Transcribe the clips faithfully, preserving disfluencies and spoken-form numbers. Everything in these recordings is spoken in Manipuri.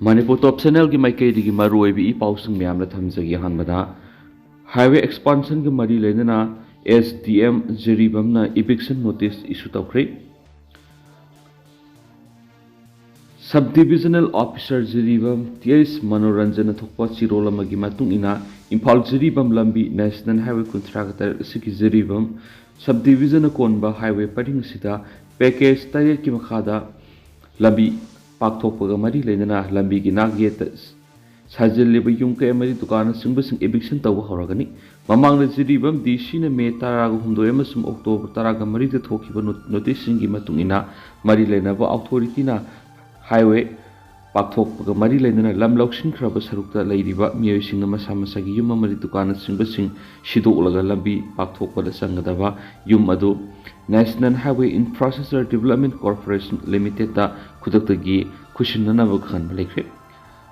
ꯃꯅꯤꯄꯨꯔ ꯇꯣꯞ ꯆꯦꯅꯦꯜꯒꯤ ꯃꯥꯏꯀꯩꯗꯒꯤ ꯃꯔꯨꯑꯣꯏꯕ ꯏ ꯄꯥꯎꯁꯤꯡ ꯃꯌꯥꯝꯅ ꯊꯝꯖꯒꯦ꯫ ꯑꯍꯥꯟꯕꯗ, ꯍꯥꯏꯋꯦ ꯑꯦꯛꯁꯄꯥꯟꯁꯟꯒ ꯃꯔꯤ ꯂꯩꯅꯅ ꯑꯦꯁ ꯗꯤ ꯑꯦꯝ ꯖꯤꯔꯤꯕꯥꯝꯅ ꯏꯚꯤꯛꯁꯟ ꯅꯣꯇꯤꯁ ꯏꯁꯨ ꯇꯧꯈ꯭ꯔꯦ꯫ Sub divisional officer Jiribam T H ꯃꯅꯣꯔꯟꯖꯟꯅ ꯊꯣꯛꯄ ꯆꯦꯔꯣꯜ ꯑꯃꯒꯤ ꯃꯇꯨꯡ ꯏꯟꯅ, ꯏꯝꯐꯥꯜ ꯖꯤꯔꯤꯕꯥꯝ ꯂꯝꯕꯤ ꯅꯦꯁꯅꯦꯜ ꯍꯥꯏꯋꯦ ꯀꯨꯟꯊ꯭ꯔꯥꯒ ꯇꯔꯦꯠ ꯑꯁꯤꯒꯤ ꯖꯤꯔꯤꯕꯥꯝ ꯁꯕ ꯗꯤꯕꯤꯖꯟꯅ ꯀꯣꯟꯕ ꯍꯥꯏꯋꯦ ꯄꯔꯤꯡ ꯑꯁꯤꯗ ꯄꯦꯀꯦꯖ ꯇꯔꯦꯠꯀꯤ ꯃꯈꯥꯗ ꯂꯝꯕꯤ ꯄꯥꯛꯊꯣꯛꯄꯒ ꯃꯔꯤ ꯂꯩꯅꯅ ꯂꯝꯕꯤꯒꯤ ꯅꯥꯛ ꯌꯦꯠꯇ ꯁꯥꯖꯤꯜꯂꯤꯕ ꯌꯨꯝ ꯀꯌꯥ ꯑꯃꯗꯤ ꯗꯨꯀꯥꯟꯅꯆꯤꯡꯕꯁꯤꯡ ꯏꯚꯤꯛꯁꯟ ꯇꯧꯕ ꯍꯧꯔꯒꯅꯤ꯫ ꯃꯃꯥꯡꯗ ꯖꯤꯔꯤꯕꯥꯝ ꯗꯤ ꯁꯤꯅ ꯃꯦ ꯇꯔꯥꯒ ꯍꯨꯝꯗꯣꯏ ꯑꯃꯁꯨꯡ ꯑꯣꯛꯇꯣꯕꯔ ꯇꯔꯥꯒ ꯃꯔꯤꯗ ꯊꯣꯛꯈꯤꯕ ꯅꯣ-, ꯅꯣꯇꯤꯁꯁꯤꯡꯒꯤ ꯃꯇꯨꯡ ꯏꯟꯅ, ꯃꯔꯤ ꯂꯩꯅꯕ ꯑꯣꯊꯣꯔꯤꯇꯤꯅ ꯍꯥꯏꯋꯦ ꯄꯥꯛꯊꯣꯛꯄꯒ ꯃꯔꯤ ꯂꯩꯅꯅ ꯂꯝ ꯂꯧꯁꯤꯟꯈ꯭ꯔꯕ ꯁꯔꯨꯛꯇ ꯂꯩꯔꯤꯕ ꯃꯤꯑꯣꯏꯁꯤꯡꯅ ꯃꯁꯥ ꯃꯁꯥꯒꯤ ꯌꯨꯝ ꯑꯃꯗꯤ ꯗꯨꯀꯥꯟꯅꯆꯤꯡꯕꯁꯤꯡ ꯁꯤꯗꯣꯛꯂꯒ ꯂꯝꯕꯤ ꯄꯥꯛꯊꯣꯛꯄꯗ ꯆꯪꯒꯗꯕ ꯌꯨꯝ ꯑꯗꯨ national highway infrastructure development corporation ꯂꯤꯃꯤꯇꯦꯗꯇ ꯈꯨꯗꯛꯇꯒꯤ ꯈꯨꯠꯁꯤꯟꯅꯅꯕ ꯈꯪꯍꯟꯕ ꯂꯩꯈ꯭ꯔꯦ꯫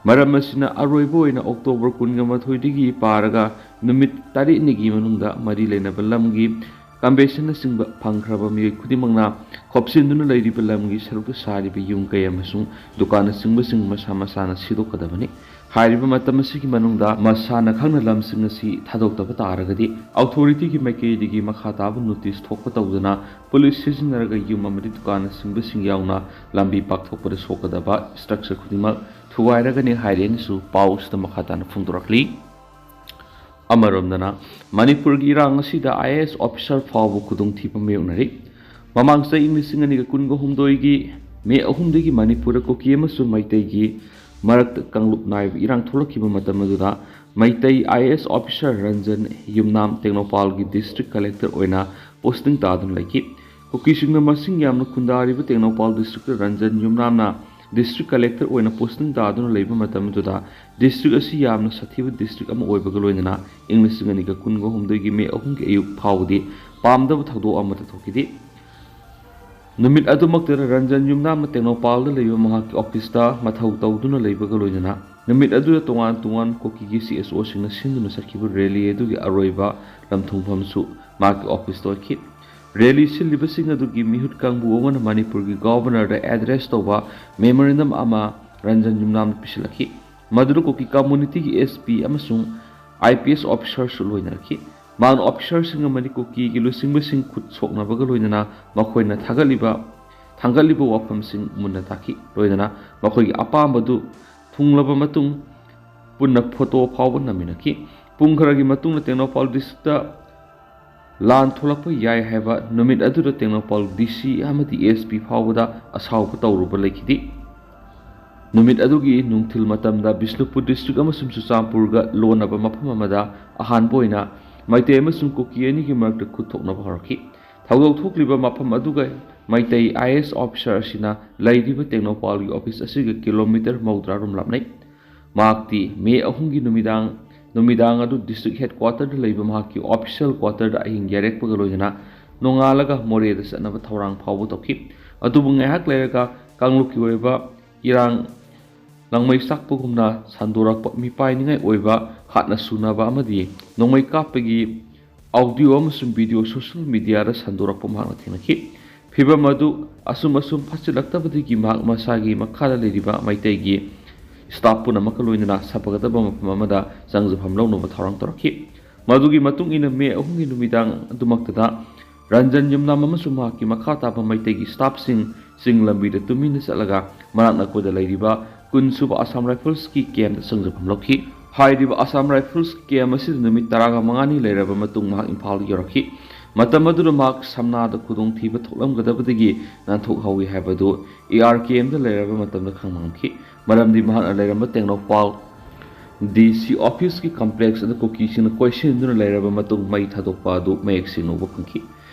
ꯃꯔꯝ ꯑꯁꯤꯅ, ꯑꯔꯣꯏꯕ ꯑꯣꯏꯅ ꯑꯣꯛꯇꯣꯕꯔ ꯀꯨꯟꯒ ꯃꯥꯊꯣꯏꯗꯒꯤ ꯄꯥꯔꯒ ꯅꯨꯃꯤꯠ ꯇꯔꯦꯠꯅꯤꯒꯤ ꯃꯅꯨꯡꯗ ꯃꯔꯤ ꯂꯩꯅꯕ ꯂꯝꯒꯤ ꯀꯝꯄꯦꯟꯁꯦꯁꯟꯅꯆꯤꯡꯕ ꯐꯪꯈ꯭ꯔꯕ ꯃꯤꯑꯣꯏ ꯈꯨꯗꯤꯡꯃꯛꯅ ꯈꯣꯞꯆꯤꯟꯗꯨꯅ ꯂꯩꯔꯤꯕ ꯂꯝꯒꯤ ꯁꯔꯨꯛꯇ ꯁꯥꯔꯤꯕ ꯌꯨꯝ ꯀꯩ ꯑꯃꯁꯨꯡ ꯗꯨꯀꯥꯟꯅꯆꯤꯡꯕꯁꯤꯡ ꯃꯁꯥ ꯃꯁꯥꯅ ꯁꯤꯗꯣꯛꯀꯗꯕꯅꯤ꯫ ꯍꯥꯏꯔꯤꯕ ꯃꯇꯝ ꯑꯁꯤꯒꯤ ꯃꯅꯨꯡꯗ ꯃꯁꯥꯅ ꯈꯪꯅ ꯂꯝꯁꯤꯡ ꯑꯁꯤ ꯊꯥꯗꯣꯛꯇꯕ ꯇꯥꯔꯒꯗꯤ, ꯑꯣꯊꯣꯔꯤꯇꯤꯒꯤ ꯃꯥꯏꯀꯩꯗꯒꯤ ꯃꯈꯥ ꯇꯥꯕ ꯅꯣꯇꯤꯁ ꯊꯣꯛꯄ ꯇꯧꯗꯅ ꯄꯨꯂꯤꯁ ꯁꯤꯖꯤꯟꯅꯔꯒ ꯌꯨꯝ ꯑꯃꯗꯤ ꯗꯨꯀꯥꯟꯅꯆꯤꯡꯕꯁꯤꯡ ꯌꯥꯎꯅ ꯂꯝꯕꯤ ꯄꯥꯛꯊꯣꯛꯄꯗ ꯁꯣꯛꯀꯗꯕ ꯁ꯭ꯇ꯭ꯔꯛꯆꯔ ꯈꯨꯗꯤꯡꯃꯛ ꯊꯨꯒꯥꯏꯔꯒꯅꯤ ꯍꯥꯏꯔꯦꯅꯁꯨ ꯄꯥꯎ ꯑꯁꯤꯗ ꯃꯈꯥ ꯇꯥꯅ ꯐꯣꯡꯗꯣꯔꯛꯂꯤ꯫ ꯑꯃꯔꯣꯝꯗꯅ, ꯃꯅꯤꯄꯨꯔꯒꯤ ꯏꯔꯥꯡ ꯑꯁꯤꯗ ꯑꯥꯏ ꯑꯦ ꯑꯦꯁ ꯑꯣꯐꯤꯁꯥꯔ ꯐꯥꯎꯕ ꯈꯨꯗꯣꯡꯊꯤꯕ ꯃꯥꯌꯣꯛꯅꯔꯤ꯫ ꯃꯃꯥꯡ ꯆꯍꯤ ꯂꯤꯁꯤꯡ ꯑꯅꯤꯒ ꯀꯨꯟꯒ ꯍꯨꯝꯗꯣꯏꯒꯤ ꯃꯦ ꯑꯍꯨꯝꯗꯒꯤ ꯃꯅꯤꯄꯨꯔꯗ ꯀꯨꯀꯤ ꯑꯃꯁꯨꯡ ꯃꯩꯇꯩꯒꯤ ꯃꯔꯛꯇ ꯀꯥꯡꯂꯨꯞ ꯅꯥꯏꯕ ꯏꯔꯥꯡ ꯊꯣꯛꯂꯛꯈꯤꯕ ꯃꯇꯝ ꯑꯗꯨꯗ Meitei I A S officer Ranjan Yumnam ꯇꯦꯡꯅꯧꯄꯥꯜꯒꯤ ꯗꯤꯁꯇ꯭ꯔꯤꯛ ꯀꯂꯦꯛꯇꯔ ꯑꯣꯏꯅ ꯄꯣꯁꯇꯤꯡ ꯇꯥꯗꯨꯅ ꯂꯩꯈꯤ꯫ ꯀꯨꯀꯤꯁꯤꯡꯅ ꯃꯁꯤꯡ ꯌꯥꯝꯅ ꯈꯨꯟꯗꯥꯔꯤꯕ ꯇꯦꯡꯅꯧꯄꯥꯜ ꯗꯤꯁꯇ꯭ꯔꯤꯛꯇ ꯔꯟꯖꯟ ꯌꯨꯝꯅꯥꯝꯅ ꯗꯤꯁꯇ꯭ꯔꯤꯛ ꯀꯂꯦꯛꯇꯔ ꯑꯣꯏꯅ ꯄꯣꯁꯇꯤꯡ ꯇꯥꯗꯨꯅ ꯂꯩꯕ ꯃꯇꯝ ꯑꯗꯨꯗ ꯗꯤꯁꯇ꯭ꯔꯤꯛ ꯑꯁꯤ ꯌꯥꯝꯅ ꯁꯥꯊꯤꯕ ꯗꯤꯁꯇ꯭ꯔꯤꯛ ꯑꯃ ꯑꯣꯏꯕꯒ ꯂꯣꯏꯅꯅ ꯏꯪ ꯂꯤꯁꯤꯡ ꯑꯅꯤꯒ ꯀꯨꯟꯒ ꯍꯨꯝꯗꯣꯏꯒꯤ ꯃꯦ ꯑꯍꯨꯝꯒꯤ ꯑꯌꯨꯛ ꯐꯥꯎꯕꯗꯤ ꯄꯥꯝꯗꯕ ꯊꯧꯗꯣꯛ ꯑꯃꯠꯇ ꯊꯣꯛꯈꯤꯗꯦ꯫ ꯅꯨꯃꯤꯠ ꯑꯗꯨꯃꯛꯇꯗ ꯔꯟꯖꯟ ꯌꯨꯝꯅꯥꯝꯅ ꯇꯦꯡꯅꯧꯄꯥꯜꯗ ꯂꯩꯕ ꯃꯍꯥꯛꯀꯤ ꯑꯣꯐꯤꯁꯇ ꯃꯊꯧ ꯇꯧꯗꯨꯅ ꯂꯩꯕꯒ ꯂꯣꯏꯅꯅ ꯅꯨꯃꯤꯠ ꯑꯗꯨꯗ ꯇꯣꯉꯥꯟ ꯇꯣꯉꯥꯟ ꯀꯨꯀꯤꯒꯤ ꯁꯤ ꯑꯦꯁ ꯑꯣꯁꯤꯡꯅ ꯁꯤꯟꯗꯨꯅ ꯆꯠꯈꯤꯕ ꯔꯦꯂꯤ ꯑꯗꯨꯒꯤ ꯑꯔꯣꯏꯕ ꯂꯝꯊꯨꯡꯐꯝꯁꯨ ꯃꯍꯥꯛꯀꯤ ꯑꯣꯐꯤꯁꯇ ꯑꯣꯏꯈꯤ꯫ ꯔꯦꯂꯤ ꯁꯤꯜꯂꯤꯕꯁꯤꯡ ꯑꯗꯨꯒꯤ ꯃꯤꯍꯨꯠ ꯀꯥꯡꯕꯨ ꯑꯃꯅ ꯃꯅꯤꯄꯨꯔꯒꯤ ꯒꯣꯚꯔꯅꯔꯗ ꯑꯦꯗ꯭ꯔꯦꯁ ꯇꯧꯕ ꯃꯦꯃꯣꯔꯦꯟꯗꯝ ꯑꯃ ꯔꯟꯖꯟ ꯌꯨꯝꯅꯥꯝꯗ ꯄꯤꯁꯤꯜꯂꯛꯈꯤ꯫ ꯃꯗꯨꯗ ꯀꯨꯀꯤ ꯀꯝꯃꯨꯅꯤꯇꯤꯒꯤ ꯑꯦꯁ ꯄꯤ ꯑꯃꯁꯨꯡ ꯑꯥꯏ ꯄꯤ ꯑꯦꯁ ꯑꯣꯐꯤꯁꯥꯔꯁꯨ ꯂꯣꯏꯅꯔꯛꯈꯤ꯫ ꯃꯍꯥꯛꯅ ꯑꯣꯐꯤꯁꯥꯔꯁꯤꯡ ꯑꯃꯗꯤ ꯀꯨꯀꯤꯒꯤ ꯂꯨꯆꯤꯡꯕꯁꯤꯡ ꯈꯨꯠ ꯁꯣꯛꯅꯕꯒ ꯂꯣꯏꯅꯅ ꯃꯈꯣꯏꯅ ꯊꯥꯒꯠꯂꯤꯕ ꯊꯥꯡꯒꯠꯂꯤꯕ ꯋꯥꯐꯝꯁꯤꯡ ꯃꯨꯟꯅ ꯇꯥꯈꯤ꯫ ꯂꯣꯏꯅꯅ ꯃꯈꯣꯏꯒꯤ ꯑꯄꯥꯝꯕꯗꯨ ꯊꯨꯡꯂꯕ ꯃꯇꯨꯡ ꯄꯨꯟꯅ ꯐꯣꯇꯣ ꯐꯥꯎꯕ ꯅꯝꯃꯤꯟꯅꯈꯤ꯫ ꯄꯨꯡ ꯈꯔꯒꯤ ꯃꯇꯨꯡꯗ ꯇꯦꯡꯅꯧꯄꯥꯜ ꯗꯤꯁꯇ꯭ꯔꯤꯛꯇ ꯂꯥꯟ ꯊꯣꯛꯂꯛꯄ ꯌꯥꯏ ꯍꯥꯏꯕ ꯅꯨꯃꯤꯠ ꯑꯗꯨꯗ ꯇꯦꯡꯅꯧꯄꯥꯜ ꯗꯤ ꯁꯤ ꯑꯃꯗꯤ ꯑꯦꯁ ꯄꯤ ꯐꯥꯎꯕꯗ ꯑꯁꯥꯎꯕ ꯇꯧꯔꯨꯕ ꯂꯩꯈꯤꯗꯦ꯫ ꯅꯨꯃꯤꯠ ꯑꯗꯨꯒꯤ ꯅꯨꯡꯊꯤꯜ ꯃꯇꯝꯗ ꯕꯤꯁꯅꯨꯄꯨꯔ ꯗꯤꯁꯇ꯭ꯔꯤꯛ ꯑꯃꯁꯨꯡ ꯆꯨꯔꯆꯥꯟꯄꯨꯔꯒ ꯂꯣꯟꯅꯕ ꯃꯐꯝ ꯑꯃꯗ ꯑꯍꯥꯟꯕ ꯑꯣꯏꯅ ꯃꯩꯇꯩ ꯑꯃꯁꯨꯡ ꯀꯨꯀꯤ ꯑꯅꯤꯒꯤ ꯃꯔꯛꯇ ꯈꯨꯠ ꯊꯣꯛꯅꯕ ꯍꯧꯔꯛꯈꯤ꯫ ꯊꯧꯗꯣꯛ ꯊꯣꯛꯂꯤꯕ ꯃꯐꯝ ꯑꯗꯨꯒ ꯃꯩꯇꯩ ꯑꯥꯏ ꯑꯦꯁ ꯑꯣꯐꯤꯁꯥꯔ ꯑꯁꯤꯅ ꯂꯩꯔꯤꯕ ꯇꯦꯡꯅꯧꯄꯥꯜꯒꯤ ꯑꯣꯐꯤꯁ ꯑꯁꯤꯒ ꯀꯤꯂꯣꯃꯤꯇꯔ ꯃꯧꯗ꯭ꯔꯥ ꯔꯣꯝ ꯂꯥꯞꯅꯩ꯫ ꯃꯍꯥꯛꯇꯤ ꯃꯦ ꯑꯍꯨꯝꯒꯤ ꯅꯨꯃꯤꯗꯥꯡ, ꯅꯨꯃꯤꯗꯥꯡ ꯑꯗꯨ ꯗꯤꯁꯇ꯭ꯔꯤꯛ ꯍꯦꯗꯀ꯭ꯋꯥꯇꯔꯗ ꯂꯩꯕ ꯃꯍꯥꯛꯀꯤ ꯑꯣꯐꯤꯁꯤꯌꯦꯜ ꯀ꯭ꯋꯥꯇꯔꯗ ꯑꯍꯤꯡ ꯌꯥꯔꯦꯛꯄꯒ ꯂꯣꯏꯅꯅ ꯅꯣꯡꯉꯥꯜꯂꯒ ꯃꯣꯔꯦꯗ ꯆꯠꯅꯕ ꯊꯧꯔꯥꯡ ꯐꯥꯎꯕ ꯇꯧꯈꯤ꯫ ꯑꯗꯨꯕꯨ ꯉꯥꯏꯍꯥꯛ ꯂꯩꯔꯒ ꯀꯥꯡꯂꯨꯞꯀꯤ ꯑꯣꯏꯕ ꯏꯔꯥꯡ ꯂꯪꯃꯩ ꯆꯥꯛꯄꯒꯨꯝꯅ ꯁꯟꯗꯣꯔꯛꯄ ꯃꯤꯄꯥꯏꯅꯤꯡꯉꯥꯏ ꯑꯣꯏꯕ ꯍꯥꯠꯅ ꯁꯨꯅꯕ ꯑꯃꯗꯤ ꯅꯣꯡꯃꯩ ꯀꯥꯞꯄꯒꯤ ꯑꯥꯎꯗꯤꯑꯣ ꯑꯃꯁꯨꯡ ꯚꯤꯗꯤꯑꯣ ꯁꯣꯁꯤꯌꯦꯜ ꯃꯤꯗꯤꯌꯥꯗ ꯁꯟꯗꯣꯔꯛꯄ ꯃꯍꯥꯛꯅ ꯊꯦꯡꯅꯈꯤ꯫ ꯐꯤꯚꯝ ꯑꯗꯨ ꯑꯁꯨꯝ ꯑꯁꯨꯝ ꯐꯠꯁꯤꯜꯂꯛꯇꯕꯗꯒꯤ ꯃꯍꯥꯛ ꯃꯁꯥꯒꯤ ꯃꯈꯥꯗ ꯂꯩꯔꯤꯕ ꯃꯩꯇꯩꯒꯤ ꯁ꯭ꯇꯥꯐ ꯄꯨꯝꯅꯃꯛꯀ ꯂꯣꯏꯅꯅ ꯁꯥꯐꯒꯗꯕ ꯃꯐꯝ ꯑꯃꯗ ꯆꯪꯖꯐꯝ ꯂꯧꯅꯕ ꯊꯧꯔꯥꯡ ꯇꯧꯔꯛꯈꯤ꯫ ꯃꯗꯨꯒꯤ ꯃꯇꯨꯡ ꯏꯟꯅ ꯃꯦ ꯑꯍꯨꯝꯒꯤ ꯅꯨꯃꯤꯗꯥꯡ ꯑꯗꯨꯃꯛꯇꯗ ꯔꯟꯖꯟ ꯌꯨꯝꯅꯥꯝ ꯑꯃꯁꯨꯡ ꯃꯍꯥꯛꯀꯤ ꯃꯈꯥ ꯇꯥꯕ ꯃꯩꯇꯩꯒꯤ ꯁ꯭ꯇꯥꯐꯁꯤꯡ ꯆꯤꯡ ꯂꯝꯕꯤꯗ ꯇꯨꯃꯤꯟꯅ ꯆꯠꯂꯒ ꯃꯅꯥꯛ ꯅꯛꯄꯗ ꯂꯩꯔꯤꯕ ꯀꯨꯟ ꯁꯨꯕ ꯑꯁꯥꯝ ꯔꯥꯏꯐꯜꯁꯀꯤ ꯀꯦꯝꯞꯇ ꯆꯪꯖꯐꯝ ꯂꯧꯈꯤ꯫ ꯍꯥꯏꯔꯤꯕ ꯑꯁꯥꯝ ꯔꯥꯏꯐꯜꯁ ꯀꯦꯝꯞ ꯑꯁꯤꯗ ꯅꯨꯃꯤꯠ ꯇꯔꯥꯒ ꯃꯉꯥꯅꯤ ꯂꯩꯔꯕ ꯃꯇꯨꯡ ꯃꯍꯥꯛ ꯏꯝꯐꯥꯜꯗ ꯌꯧꯔꯛꯈꯤ꯫ ꯃꯇꯝ ꯑꯗꯨꯗ ꯃꯍꯥꯛ ꯁꯝꯅꯥꯗ ꯈꯨꯗꯣꯡꯊꯤꯕ ꯊꯣꯛꯂꯝꯒꯗꯕꯗꯒꯤ ꯅꯥꯟꯊꯣꯛꯍꯧꯏ ꯍꯥꯏꯕꯗꯨ ꯑꯦ ꯑꯥꯔ ꯀꯦꯝꯞꯇ ꯂꯩꯔꯕ ꯃꯇꯝꯗ ꯈꯪꯕ ꯉꯝꯈꯤ꯫ ꯃꯔꯝꯗꯤ ꯃꯍꯥꯛꯅ ꯂꯩꯔꯝꯕ ꯇꯦꯡꯅꯧꯄꯥꯜ ꯗꯤ ꯁꯤ ꯑꯣꯐꯤꯁꯀꯤ ꯀꯝꯄ꯭ꯂꯦꯛꯁ ꯑꯗꯨ ꯀꯨꯀꯤꯁꯤꯡꯅ ꯀꯣꯏꯁꯤꯟꯗꯨꯅ ꯂꯩꯔꯕ ꯃꯇꯨꯡ ꯃꯩ ꯊꯥꯗꯣꯛꯄ ꯑꯗꯨ ꯃꯌꯦꯛ ꯁꯦꯡꯅ ꯎꯕ ꯐꯪꯈꯤ꯫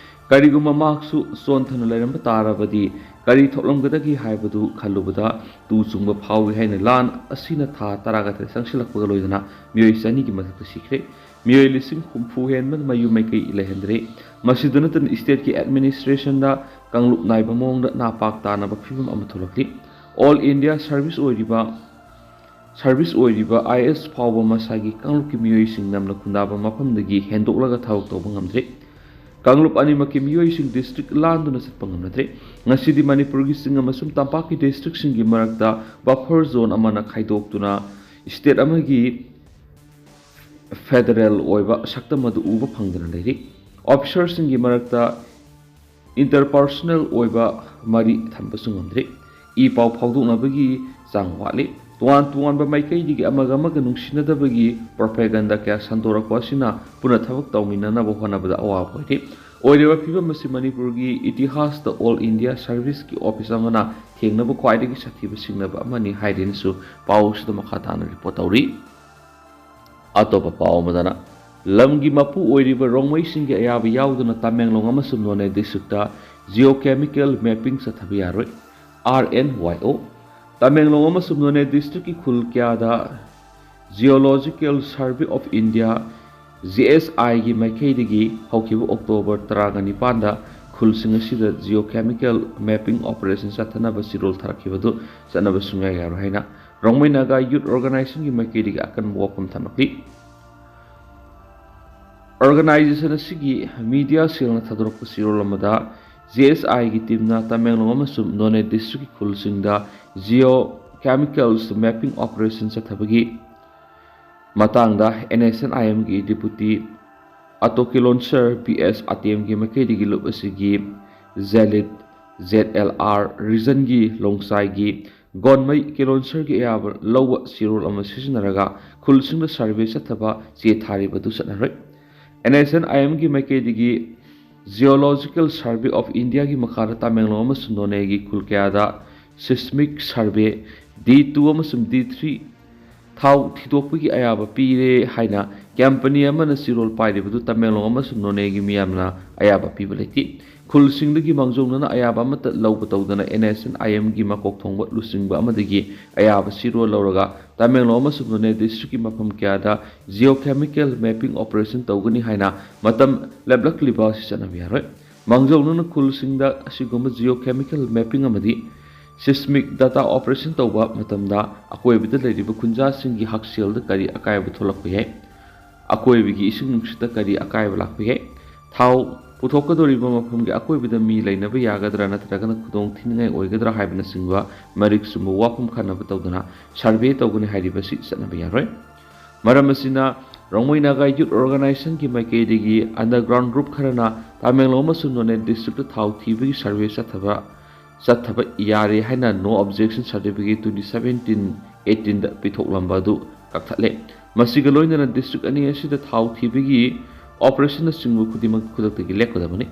ꯀꯔꯤꯒꯨꯝꯕ ꯃꯍꯥꯛꯁꯨ ꯆꯣꯟꯊꯅ ꯂꯩꯔꯝꯕ ꯇꯥꯔꯕꯗꯤ ꯀꯔꯤ ꯊꯣꯛꯂꯝꯒꯗꯒꯦ ꯍꯥꯏꯕꯗꯨ ꯈꯜꯂꯨꯕꯗ ꯇꯨ ꯆꯨꯡꯕ ꯐꯥꯎꯏ ꯍꯥꯏꯅ ꯂꯥꯟ ꯑꯁꯤꯅ ꯊꯥ ꯇꯔꯥꯒ ꯇꯔꯦꯠ ꯆꯪꯁꯤꯜꯂꯛꯄꯒ ꯂꯣꯏꯅꯅ ꯃꯤꯑꯣꯏ ꯆꯅꯤꯒꯤ ꯃꯊꯛꯇ ꯁꯤꯈ꯭ꯔꯦ꯫ ꯃꯤꯑꯣꯏ ꯂꯤꯁꯤꯡ ꯍꯨꯝꯐꯨ ꯍꯦꯟꯕꯅ ꯃꯌꯨꯝ ꯃꯩꯀꯩ ꯂꯩꯍꯟꯗ꯭ꯔꯦ꯫ ꯃꯁꯤꯗ ꯅꯠꯇꯅ ꯏꯁꯇꯦꯠꯀꯤ ꯑꯦꯗꯃꯤꯅꯤꯁꯇ꯭ꯔꯦꯁꯟꯗ ꯀꯥꯡꯂꯨꯞ ꯅꯥꯏꯕ ꯃꯑꯣꯡꯗ ꯅꯥꯄꯥꯛ ꯇꯥꯅꯕ ꯐꯤꯕꯝ ꯑꯃ ꯊꯣꯛꯂꯛꯂꯤ꯫ ꯑꯣꯜ ꯏꯟꯗꯤꯌꯥ ꯁꯔꯚꯤꯁ ꯑꯣꯏꯔꯤꯕ ꯁꯔꯚꯤꯁ ꯑꯣꯏꯔꯤꯕ ꯑꯥꯏ ꯑꯦꯁ ꯐꯥꯎꯕ ꯃꯁꯥꯒꯤ ꯀꯥꯡꯂꯨꯞꯀꯤ ꯃꯤꯑꯣꯏꯁꯤꯡ ꯅꯝꯅ ꯈꯨꯟꯗꯥꯕ ꯃꯐꯝꯗꯒꯤ ꯍꯦꯟꯗꯣꯛꯂꯒ ꯊꯕꯛ ꯇꯧꯕ ꯉꯝꯗ꯭ꯔꯦ꯫ ꯀꯥꯡꯂꯨꯞ ꯑꯅꯤꯃꯛꯀꯤ ꯃꯤꯑꯣꯏꯁꯤꯡ ꯗꯤꯁꯇ꯭ꯔꯤꯛ ꯂꯥꯟꯗꯨꯅ ꯆꯠꯄ ꯉꯝꯅꯗ꯭ꯔꯤ꯫ ꯉꯁꯤꯗꯤ ꯃꯅꯤꯄꯨꯔꯒꯤ ꯆꯤꯡ ꯑꯃꯁꯨꯡ ꯇꯝꯄꯥꯛꯀꯤ ꯗꯤꯁꯇ꯭ꯔꯤꯛꯁꯤꯡꯒꯤ ꯃꯔꯛꯇ ꯕꯐꯔ ꯖꯣꯟ ꯑꯃꯅ ꯈꯥꯏꯗꯣꯛꯇꯨꯅ ꯁ꯭ꯇꯦꯠ ꯑꯃꯒꯤ ꯐꯦꯗꯔꯦꯜ ꯑꯣꯏꯕ ꯁꯛꯇꯝ ꯑꯗꯨ ꯎꯕ ꯐꯪꯗꯅ ꯂꯩꯔꯤ꯫ ꯑꯣꯐꯤꯁꯔꯁꯤꯡꯒꯤ ꯃꯔꯛꯇ ꯏꯟꯇꯔꯄꯔꯁꯣꯅꯦꯜ ꯑꯣꯏꯕ ꯃꯔꯤ ꯊꯝꯕꯁꯨ ꯉꯝꯗ꯭ꯔꯤ꯫ ꯏ ꯄꯥꯎ ꯐꯥꯎꯗꯣꯛꯅꯕꯒꯤ ꯆꯥꯡ ꯋꯥꯠꯂꯤ꯫ ꯇꯣꯉꯥꯟ ꯇꯣꯉꯥꯟꯕ ꯃꯥꯏꯀꯩꯗꯒꯤ ꯑꯃꯒ ꯑꯃꯒ ꯅꯨꯡꯁꯤꯅꯗꯕꯒꯤ ꯄ꯭ꯔꯣꯄꯦꯒꯟꯗꯥ ꯀꯌꯥ ꯁꯟꯗꯣꯔꯛꯄ ꯑꯁꯤꯅ ꯄꯨꯟꯅ ꯊꯕꯛ ꯇꯧꯃꯤꯟꯅꯅꯕ ꯍꯣꯠꯅꯕꯗ ꯑꯋꯥꯕ ꯑꯣꯏꯔꯤ꯫ ꯑꯣꯏꯔꯤꯕ ꯐꯤꯕꯝ ꯑꯁꯤ ꯃꯅꯤꯄꯨꯔꯒꯤ ꯏꯇꯤꯍꯥꯁꯇ ꯑꯣꯜ ꯏꯟꯗꯤꯌꯥ ꯁꯔꯚꯤꯁꯀꯤ ꯑꯣꯐꯤꯁ ꯑꯃꯅ ꯊꯦꯡꯅꯕ ꯈ꯭ꯋꯥꯏꯗꯒꯤ ꯁꯥꯊꯤꯕ ꯁꯤꯡꯅꯕ ꯑꯃꯅꯤ ꯍꯥꯏꯔꯦꯅꯁꯨ ꯄꯥꯎ ꯑꯁꯤꯗ ꯃꯈꯥ ꯇꯥꯅ ꯔꯤꯄꯣꯔꯠ ꯇꯧꯔꯤ꯫ ꯑꯇꯣꯞꯄ ꯄꯥꯎ ꯑꯃꯗꯅ, ꯂꯝꯒꯤ ꯃꯄꯨ ꯑꯣꯏꯔꯤꯕ ꯔꯣꯡꯃꯩꯁꯤꯡꯒꯤ ꯑꯌꯥꯕ ꯌꯥꯎꯗꯅ ꯇꯃꯦꯡꯂꯣꯡ ꯑꯃꯁꯨꯡ ꯅꯣꯅꯦ ꯗꯤꯁꯇ꯭ꯔꯤꯛꯇ ꯖꯤꯑꯣ ꯀꯦꯃꯤꯀꯦꯜ ꯃꯦꯞꯄꯤꯡ ꯆꯠꯊꯕ ꯌꯥꯔꯣꯏ꯫ ꯑꯥꯔ ꯑꯦꯟ ꯋꯥꯏ ꯑꯣ꯫ ꯇꯃꯦꯡꯂꯣꯡ ꯑꯃꯁꯨꯡ ꯅꯣꯅꯦ ꯗꯤꯁꯇ꯭ꯔꯤꯛꯀꯤ ꯈꯨꯜ ꯀꯌꯥꯗ geological survey of India, G S ꯑꯥꯏꯒꯤ ꯃꯥꯏꯀꯩꯗꯒꯤ ꯍꯧꯈꯤꯕ ꯑꯣꯛꯇꯣꯕꯔ ꯇꯔꯥꯒ ꯅꯤꯄꯥꯟꯗ ꯈꯨꯜꯁꯤꯡ ꯑꯁꯤꯗ ꯖꯤꯑꯣ ꯀꯦꯃꯤꯀꯦꯜ ꯃꯦꯞꯄꯤꯡ ꯑꯣꯄꯔꯦꯁꯟ ꯆꯠꯊꯅꯕ ꯆꯤꯔꯣꯜ ꯊꯥꯔꯛꯈꯤꯕꯗꯨ ꯆꯠꯅꯕ ꯁꯨꯡꯌꯥ ꯌꯥꯔꯣꯏ ꯍꯥꯏꯅ ꯔꯣꯡꯃꯩ ꯅꯥꯒꯥ ꯌꯨꯠ ꯑꯣꯔꯒꯅꯥꯏꯖꯦꯁꯟꯒꯤ ꯃꯥꯏꯀꯩꯗꯒꯤ ꯑꯀꯟꯕ ꯋꯥꯐꯝ ꯊꯝꯂꯛꯂꯤ꯫ ꯑꯣꯔꯒꯅꯥꯏꯖꯦꯁꯟ ꯑꯁꯤꯒꯤ ꯃꯤꯗꯤꯌꯥ ꯁꯦꯜꯅ ꯊꯥꯗꯣꯔꯛꯄ ꯆꯤꯔꯣꯜ ꯑꯃꯗ, ꯖꯤ ꯑꯦꯁ ꯑꯥꯏꯒꯤ ꯇꯤꯝꯅ ꯇꯃꯦꯡꯂꯣꯡ ꯑꯃꯁꯨꯡ ꯅꯣꯅꯦ ꯗꯤꯁꯇ꯭ꯔꯤꯛꯀꯤ ꯈꯨꯜꯁꯤꯡꯗ ꯖꯤꯑꯣ ꯀꯦꯃꯤꯀꯦꯜꯁ ꯃꯦꯞꯄꯤꯡ ꯑꯣꯄꯔꯦꯁꯟ ꯆꯠꯊꯕꯒꯤ ꯃꯇꯥꯡꯗ ꯑꯦꯟ ꯑꯦꯁ ꯑꯦꯟ ꯑꯥꯏ ꯑꯦꯝꯒꯤ ꯗꯤꯄꯨꯇꯤ ꯑꯇꯣ ꯀꯤꯂꯣꯟꯁꯔ ꯄꯤ ꯑꯦꯁ ꯑꯇꯦꯝꯒꯤ ꯃꯥꯏꯀꯩꯗꯒꯤ ꯂꯨꯞ ꯑꯁꯤꯒꯤ ꯖꯦꯂꯤꯠ ꯖꯦꯠ ꯑꯦꯜ ꯑꯥꯔ ꯔꯤꯖꯟꯒꯤ ꯂꯣꯡꯁꯥꯏꯒꯤ ꯒꯣꯟꯃꯩ ꯀꯤꯂꯣꯟꯁꯔꯒꯤ ꯑꯌꯥꯕ ꯂꯧꯕ ꯆꯤꯔꯣꯜ ꯑꯃ ꯁꯤꯖꯤꯟꯅꯔꯒ ꯈꯨꯜꯁꯤꯡꯗ ꯁꯔꯚꯦ ꯆꯠꯊꯕ ꯆꯦ ꯊꯥꯔꯤꯕꯗꯨ ꯆꯠꯅꯔꯣꯏ꯫ ꯑꯦꯟ ꯑꯦꯁ ꯑꯦꯟ ꯑꯥꯏ ꯑꯦꯝꯒꯤ ꯃꯥꯏꯀꯩꯗꯒꯤ ꯖꯤꯑꯣꯂꯣꯖꯤꯀꯦꯜ ꯁꯔꯚꯦ ꯑꯣꯐ ꯏꯟꯗꯤꯌꯥꯒꯤ ꯃꯈꯥꯗ ꯇꯃꯦꯡꯂꯣꯡ ꯑꯃꯁꯨꯡ ꯅꯣꯅꯦꯒꯤ ꯈꯨꯜ ꯀꯌꯥꯗ ꯁꯤꯁꯃꯤꯛ ꯁꯔꯚꯦ ꯗꯤ ꯇꯨ ꯑꯃꯁꯨꯡ ꯗꯤ ꯊ꯭ꯔꯤ ꯊꯥꯎ ꯊꯤꯗꯣꯛꯄꯒꯤ ꯑꯌꯥꯕ ꯄꯤꯔꯦ ꯍꯥꯏꯅ ꯀꯝꯄꯅꯤ ꯑꯃꯅ ꯆꯤꯔꯣꯜ ꯄꯥꯏꯔꯤꯕꯗꯨ ꯇꯃꯦꯡꯂꯣꯡ ꯑꯃꯁꯨꯡ ꯅꯣꯅꯦꯒꯤ ꯃꯤꯌꯥꯝꯅ ꯑꯌꯥꯕ ꯄꯤꯕ ꯂꯩꯇꯦ꯫ ꯈꯨꯜꯁꯤꯡꯗꯒꯤ ꯃꯥꯡꯖꯧꯅꯅ ꯑꯌꯥꯕ ꯑꯃꯠꯇ ꯂꯧꯕ ꯇꯧꯗꯅ ꯑꯦꯟ ꯑꯦꯁ ꯑꯦꯟ ꯑꯥꯏ ꯑꯦꯝꯒꯤ ꯃꯀꯣꯛ ꯊꯣꯡꯕ ꯂꯨꯆꯤꯡꯕ ꯑꯃꯗꯒꯤ ꯑꯌꯥꯕ ꯆꯤꯔꯣꯜ ꯂꯧꯔꯒ ꯇꯃꯦꯡꯂꯣꯡ ꯑꯃꯁꯨꯡ ꯅꯣꯅꯦ ꯗꯤꯁꯇ꯭ꯔꯤꯛꯀꯤ ꯃꯐꯝ ꯀꯌꯥꯗ ꯖꯤꯑꯣ ꯀꯦꯃꯤꯀꯦꯜ ꯃꯦꯞꯄꯤꯡ ꯑꯣꯄꯔꯦꯁꯟ ꯇꯧꯒꯅꯤ ꯍꯥꯏꯅ ꯃꯇꯝ ꯂꯦꯞꯂꯛꯂꯤꯕ ꯑꯁꯤ ꯆꯠꯅꯕ ꯌꯥꯔꯣꯏ꯫ ꯃꯥꯡꯖꯧꯅꯅ ꯈꯨꯜꯁꯤꯡꯗ ꯑꯁꯤꯒꯨꯝꯕ ꯖꯤꯑꯣ ꯀꯦꯃꯤꯀꯦꯜ ꯃꯦꯞꯄꯤꯡ ꯑꯃꯗꯤ ꯁꯤꯁꯃꯤꯛ ꯗꯥꯇꯥ ꯑꯣꯄꯔꯦꯁꯟ ꯇꯧꯕ ꯃꯇꯝꯗ ꯑꯀꯣꯏꯕꯗ ꯂꯩꯔꯤꯕ ꯈꯨꯟꯖꯥꯁꯤꯡꯒꯤ ꯍꯛꯁꯦꯜꯗ ꯀꯔꯤ ꯑꯀꯥꯏꯕ ꯊꯣꯛꯂꯛꯄ ꯌꯥꯏ? ꯑꯀꯣꯏꯕꯒꯤ ꯏꯁꯤꯡ ꯅꯨꯡꯁꯤꯠꯇ ꯀꯔꯤ ꯑꯀꯥꯏꯕ ꯂꯥꯛꯄ ꯌꯥꯏ? ꯊꯥꯎ ꯄꯨꯊꯣꯛꯀꯗꯧꯔꯤꯕ ꯃꯐꯝꯒꯤ ꯑꯀꯣꯏꯕꯗ ꯃꯤ ꯂꯩꯅꯕ ꯌꯥꯒꯗ꯭ꯔꯥ ꯅꯠꯇ꯭ꯔꯒꯅ ꯈꯨꯗꯣꯡ ꯊꯤꯅꯤꯡꯉꯥꯏ ꯑꯣꯏꯒꯗ꯭ꯔꯥ ꯍꯥꯏꯕꯅꯆꯤꯡꯕ ꯃꯔꯤꯛ ꯆꯨꯝꯕ ꯋꯥꯐꯝ ꯈꯟꯅꯕ ꯇꯧꯗꯨꯅ ꯁꯔꯚꯦ ꯇꯧꯒꯅꯤ ꯍꯥꯏꯔꯤꯕꯁꯤ ꯆꯠꯅꯕ ꯌꯥꯔꯣꯏ꯫ ꯃꯔꯝ ꯑꯁꯤꯅ, ꯔꯣꯡꯃꯩ ꯅꯥꯒꯥ ꯌꯨꯠ ꯑꯣꯔꯒꯅꯥꯏꯖꯦꯁꯟꯒꯤ ꯃꯥꯏꯀꯩꯗꯒꯤ ꯑꯟꯗꯔꯒ꯭ꯔꯥꯎꯟ ꯒ꯭ꯔꯨꯞ ꯈꯔꯅ ꯇꯥꯃꯦꯡꯂꯣꯡ ꯑꯃꯁꯨꯡ ꯅꯣꯅꯦ ꯗꯤꯁꯇ꯭ꯔꯤꯛꯇ ꯊꯥꯎ ꯊꯤꯕꯒꯤ ꯁꯔꯚꯦ ꯆꯠꯊꯕ ꯆꯠꯊꯕ ꯌꯥꯔꯦ ꯍꯥꯏꯅ ꯅꯣ ꯑꯣꯕꯖꯦꯛꯁꯟ ꯁꯥꯔꯇꯤꯐꯤꯀꯦꯠ ꯇ꯭ꯋꯦꯟꯇꯤ ꯁꯚꯦꯟꯇꯤꯟ ꯑꯩꯠꯇꯤꯟꯗ ꯄꯤꯊꯣꯛꯂꯝꯕ ꯑꯗꯨ ꯀꯛꯊꯠꯂꯦ꯫ ꯃꯁꯤꯒ ꯂꯣꯏꯅꯅ ꯗꯤꯁꯇ꯭ꯔꯤꯛ ꯑꯅꯤ ꯑꯁꯤꯗ ꯊꯥꯎ ꯊꯤꯕꯒꯤ ꯑꯣꯄꯔꯦꯁꯟꯅꯆꯤꯡꯕ ꯈꯨꯗꯤꯡꯃꯛ ꯈꯨꯗꯛꯇꯒꯤ ꯂꯦꯞꯀꯗꯕꯅꯤ꯫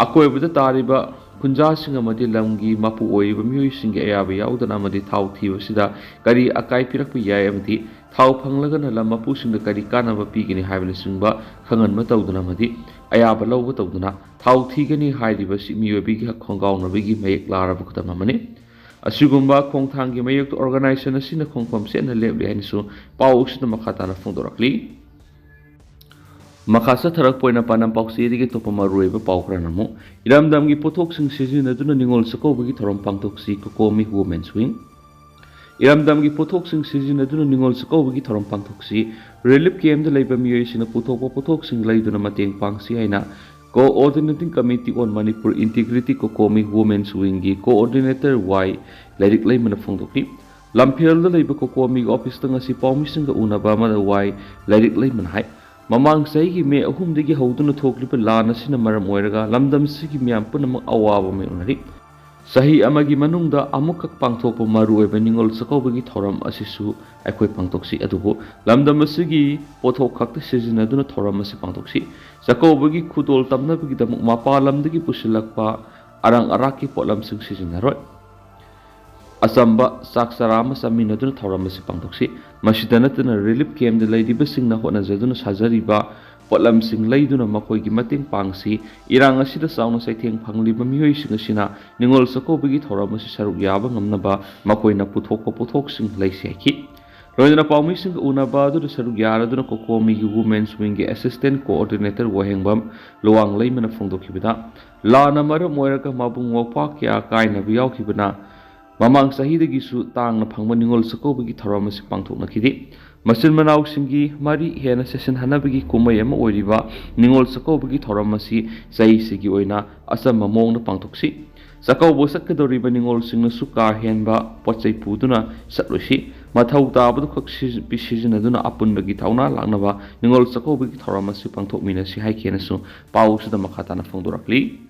ꯑꯀꯣꯏꯕꯗ ꯇꯥꯔꯤꯕ ꯈꯨꯟꯖꯥꯁꯤꯡ ꯑꯃꯗꯤ ꯂꯝꯒꯤ ꯃꯄꯨ ꯑꯣꯏꯔꯤꯕ ꯃꯤꯑꯣꯏꯁꯤꯡꯒꯤ ꯑꯌꯥꯕ ꯌꯥꯎꯗꯅ ꯑꯃꯗꯤ ꯊꯥꯎ ꯊꯤꯕꯁꯤꯗ ꯀꯔꯤ ꯑꯀꯥꯏ ꯄꯤꯔꯛꯄ ꯌꯥꯏ ꯑꯃꯗꯤ ꯊꯥꯎ ꯐꯪꯂꯒꯅ ꯂꯝ ꯃꯄꯨꯁꯤꯡꯗ ꯀꯔꯤ ꯀꯥꯟꯅꯕ ꯄꯤꯒꯅꯤ ꯍꯥꯏꯕꯅꯆꯤꯡꯕ ꯈꯪꯍꯟꯕ ꯇꯧꯗꯨꯅ ꯑꯃꯗꯤ ꯑꯌꯥꯕ ꯂꯧꯕ ꯇꯧꯗꯨꯅ ꯊꯥꯎ ꯊꯤꯒꯅꯤ ꯍꯥꯏꯔꯤꯕꯁꯤ ꯃꯤꯑꯣꯏꯕꯒꯤ ꯍꯛ ꯈꯣꯡꯒꯥꯎꯅꯕꯒꯤ ꯃꯌꯦꯛ ꯂꯥꯔꯕ ꯈꯨꯗꯝ ꯑꯃꯅꯤ꯫ ꯑꯁꯤꯒꯨꯝꯕ ꯈꯣꯡꯊꯥꯡꯒꯤ ꯃꯥꯌꯣꯛꯇ ꯑꯣꯔꯒꯅꯥꯏꯖꯦꯁꯟ ꯑꯁꯤꯅ ꯈꯣꯡꯐꯝ ꯆꯦꯠꯅ ꯂꯦꯞꯂꯤ ꯍꯥꯏꯅꯁꯨ ꯄꯥꯎ ꯑꯁꯤꯗ ꯃꯈꯥ ꯇꯥꯅ ꯐꯣꯡꯗꯣꯔꯛꯂꯤ꯫ ꯃꯈꯥ ꯆꯠꯊꯔꯛꯄ ꯑꯣꯏꯅ ꯄꯥꯟꯗꯝ ꯄꯥꯎꯆꯦꯗꯒꯤ ꯑꯇꯣꯞꯄ ꯃꯔꯨꯑꯣꯏꯕ ꯄꯥꯎ ꯈꯔꯅ ꯑꯃꯨꯛ ꯏꯔꯝꯗꯝꯒꯤ ꯄꯣꯠꯊꯣꯛꯁꯤꯡ ꯁꯤꯖꯤꯟꯅꯗꯨꯅ ꯅꯤꯉꯣꯜ ꯆꯥꯛꯀꯧꯕꯒꯤ ꯊꯧꯔꯝ ꯄꯥꯡꯊꯣꯛꯁꯤ, ꯀꯣꯀꯣꯃꯤ ꯋꯨꯃꯦꯟꯁ ꯋꯤꯡ꯫ ꯏꯔꯝꯗꯝꯒꯤ ꯄꯣꯠꯊꯣꯛꯁꯤꯡ ꯁꯤꯖꯤꯟꯅꯗꯨꯅ ꯅꯤꯉꯣꯜ ꯆꯥꯛꯀꯧꯕꯒꯤ ꯊꯧꯔꯝ ꯄꯥꯡꯊꯣꯛꯁꯤ, ꯔꯤꯂꯤꯐ ꯀꯦꯝꯗ ꯂꯩꯕ ꯃꯤꯑꯣꯏꯁꯤꯡꯅ ꯄꯨꯊꯣꯛꯄ ꯄꯣꯠꯊꯣꯛꯁꯤꯡ ꯂꯩꯗꯨꯅ ꯃꯇꯦꯡ ꯄꯥꯡꯁꯤ ꯍꯥꯏꯅ Coordinating Committee on Manipur Integrity, COCOMI women's ꯋꯤꯡꯒꯤ ꯀꯣꯑꯣꯔꯗꯤꯅꯦꯇꯔ ꯋꯥꯏ ꯂꯥꯏꯔꯤꯛ ꯂꯩꯃꯅ ꯐꯣꯡꯗꯣꯛꯈꯤ꯫ ꯂꯝꯐꯦꯜꯗ ꯂꯩꯕ ꯀꯣꯀꯣꯃꯤꯒꯤ ꯑꯣꯐꯤꯁꯇ ꯉꯁꯤ ꯄꯥꯎꯃꯤꯁꯤꯡꯒ ꯎꯅꯕ ꯑꯃꯗ ꯋꯥꯏ ꯂꯥꯏꯔꯤꯛ ꯂꯩꯃꯅ ꯍꯥꯏ, ꯃꯃꯥꯡ ꯆꯍꯤꯒꯤ ꯃꯦ ꯑꯍꯨꯝꯗꯒꯤ ꯍꯧꯗꯨꯅ ꯊꯣꯛꯂꯤꯕ ꯂꯥꯟ ꯑꯁꯤꯅ ꯃꯔꯝ ꯑꯣꯏꯔꯒ ꯂꯝꯗꯝꯁꯤꯒꯤ ꯃꯤꯌꯥꯝ ꯄꯨꯝꯅꯃꯛ ꯑꯋꯥꯕ ꯃꯥꯌꯣꯛꯅꯔꯤ꯫ ꯆꯍꯤ ꯑꯃꯒꯤ ꯃꯅꯨꯡꯗ ꯑꯃꯨꯛꯈꯛ ꯄꯥꯡꯊꯣꯛꯄ ꯃꯔꯨꯑꯣꯏꯕ ꯅꯤꯉꯣꯜ ꯆꯥꯛꯀꯧꯕꯒꯤ ꯊꯧꯔꯝ ꯑꯁꯤꯁꯨ ꯑꯩꯈꯣꯏ ꯄꯥꯡꯊꯣꯛꯁꯤ, ꯑꯗꯨꯕꯨ ꯂꯝꯗꯝ ꯑꯁꯤꯒꯤ ꯄꯣꯠꯊꯣꯛ ꯈꯛꯇ ꯁꯤꯖꯤꯟꯅꯗꯨꯅ ꯊꯧꯔꯝ ꯑꯁꯤ ꯄꯥꯡꯊꯣꯛꯁꯤ꯫ ꯆꯥꯛꯀꯧꯕꯒꯤ ꯈꯨꯗꯣꯜ ꯇꯝꯅꯕꯒꯤꯗꯃꯛ ꯃꯄꯥꯟ ꯂꯝꯗꯒꯤ ꯄꯨꯁꯤꯜꯂꯛꯄ ꯑꯔꯥꯡ ꯑꯔꯥꯛꯀꯤ ꯄꯣꯠꯂꯝꯁꯤꯡ ꯁꯤꯖꯤꯟꯅꯔꯣꯏ꯫ ꯑꯆꯝꯕ ꯆꯥꯛ ꯆꯔꯥ ꯑꯃ ꯆꯥꯃꯤꯟꯅꯗꯨꯅ ꯊꯧꯔꯝ ꯑꯁꯤ ꯄꯥꯡꯊꯣꯛꯁꯤ꯫ ꯃꯁꯤꯗ ꯅꯠꯇꯅ ꯔꯤꯂꯤꯐ ꯀꯦꯝꯗ ꯂꯩꯔꯤꯕꯁꯤꯡꯅ ꯍꯣꯠꯅꯖꯗꯨꯅ ꯁꯥꯖꯔꯤꯕ ꯄꯣꯠꯂꯝꯁꯤꯡ ꯂꯩꯗꯨꯅ ꯃꯈꯣꯏꯒꯤ ꯃꯇꯦꯡ ꯄꯥꯡꯁꯤ꯫ ꯏꯔꯥꯡ ꯑꯁꯤꯗ ꯆꯥꯎꯅ ꯆꯩꯊꯦꯡ ꯐꯪꯂꯤꯕ ꯃꯤꯑꯣꯏꯁꯤꯡ ꯑꯁꯤꯅ ꯅꯤꯉꯣꯜ ꯆꯥꯛꯀꯧꯕꯒꯤ ꯊꯧꯔꯝ ꯑꯁꯤ ꯁꯔꯨꯛ ꯌꯥꯕ ꯉꯝꯅꯕ ꯃꯈꯣꯏꯅ ꯄꯨꯊꯣꯛꯄ ꯄꯣꯠꯊꯣꯛꯁꯤꯡ ꯂꯩꯁꯤ ꯍꯥꯏꯈꯤ꯫ ꯂꯣꯏꯅꯅ ꯄꯥꯎꯃꯤꯁꯤꯡꯒ ꯎꯅꯕ ꯑꯗꯨꯗ ꯁꯔꯨꯛ ꯌꯥꯔꯗꯨꯅ ꯀꯣꯀꯣꯃꯤꯒꯤ ꯋꯨꯃꯦꯟꯁ ꯋꯤꯡꯒꯤ ꯑꯦꯁꯤꯁꯇꯦꯟ ꯀꯣꯑꯣꯔꯗꯤꯅꯦꯇꯔ ꯋꯥꯍꯦꯡꯕꯝ ꯂꯨꯋꯥꯡꯂꯩꯃꯅ ꯐꯣꯡꯗꯣꯛꯈꯤꯕꯗ, ꯂꯥꯟꯅ ꯃꯔꯝ ꯑꯣꯏꯔꯒ ꯃꯕꯨꯡ ꯃꯧꯄ꯭ꯋꯥ ꯀꯌꯥ ꯀꯥꯏꯅꯕ ꯌꯥꯎꯈꯤꯕꯅ ꯃꯃꯥꯡ ꯆꯍꯤꯗꯒꯤꯁꯨ ꯇꯥꯡꯅ ꯐꯪꯕ ꯅꯤꯉꯣꯜ ꯆꯥꯛꯀꯧꯕꯒꯤ ꯊꯧꯔꯝ ꯑꯁꯤ ꯄꯥꯡꯊꯣꯛꯅꯈꯤꯗꯦ꯫ ꯃꯆꯤꯟ ꯃꯅꯥꯎꯁꯤꯡꯒꯤ ꯃꯔꯤ ꯍꯦꯟꯅ ꯆꯦꯁꯤꯟꯍꯟꯅꯕꯒꯤ ꯀꯨꯝꯍꯩ ꯑꯃ ꯑꯣꯏꯔꯤꯕ ꯅꯤꯉꯣꯜ ꯆꯥꯛꯀꯧꯕꯒꯤ ꯊꯧꯔꯝ ꯑꯁꯤ ꯆꯍꯤꯁꯤꯒꯤ ꯑꯣꯏꯅ ꯑꯆꯝꯕ ꯃꯑꯣꯡꯗ ꯄꯥꯡꯊꯣꯛꯁꯤ꯫ ꯆꯥꯛꯀꯧꯕ ꯆꯠꯀꯗꯧꯔꯤꯕ ꯅꯤꯉꯣꯜꯁꯤꯡꯅꯁꯨ ꯀꯥ ꯍꯦꯟꯕ ꯄꯣꯠ ꯆꯩ ꯄꯨꯗꯨꯅ ꯆꯠꯂꯣꯏꯁꯤ꯫ ꯃꯊꯧ ꯇꯥꯕꯗꯨ ꯈꯛ ꯁꯤ-, ꯁꯤꯖꯤꯟꯅꯗꯨꯅ ꯑꯄꯨꯟꯕꯒꯤ ꯊꯧꯅꯥ ꯂꯥꯛꯅꯕ ꯅꯤꯉꯣꯜ ꯆꯥꯛꯀꯧꯕꯒꯤ ꯊꯧꯔꯝ ꯑꯁꯤ ꯄꯥꯡꯊꯣꯛꯃꯤꯟꯅꯁꯤ ꯍꯥꯏꯈꯤꯅꯁꯨ ꯄꯥꯎꯁꯤꯗ ꯃꯈꯥ ꯇꯥꯅ ꯐꯣꯡꯗꯣꯔꯛꯂꯤ꯫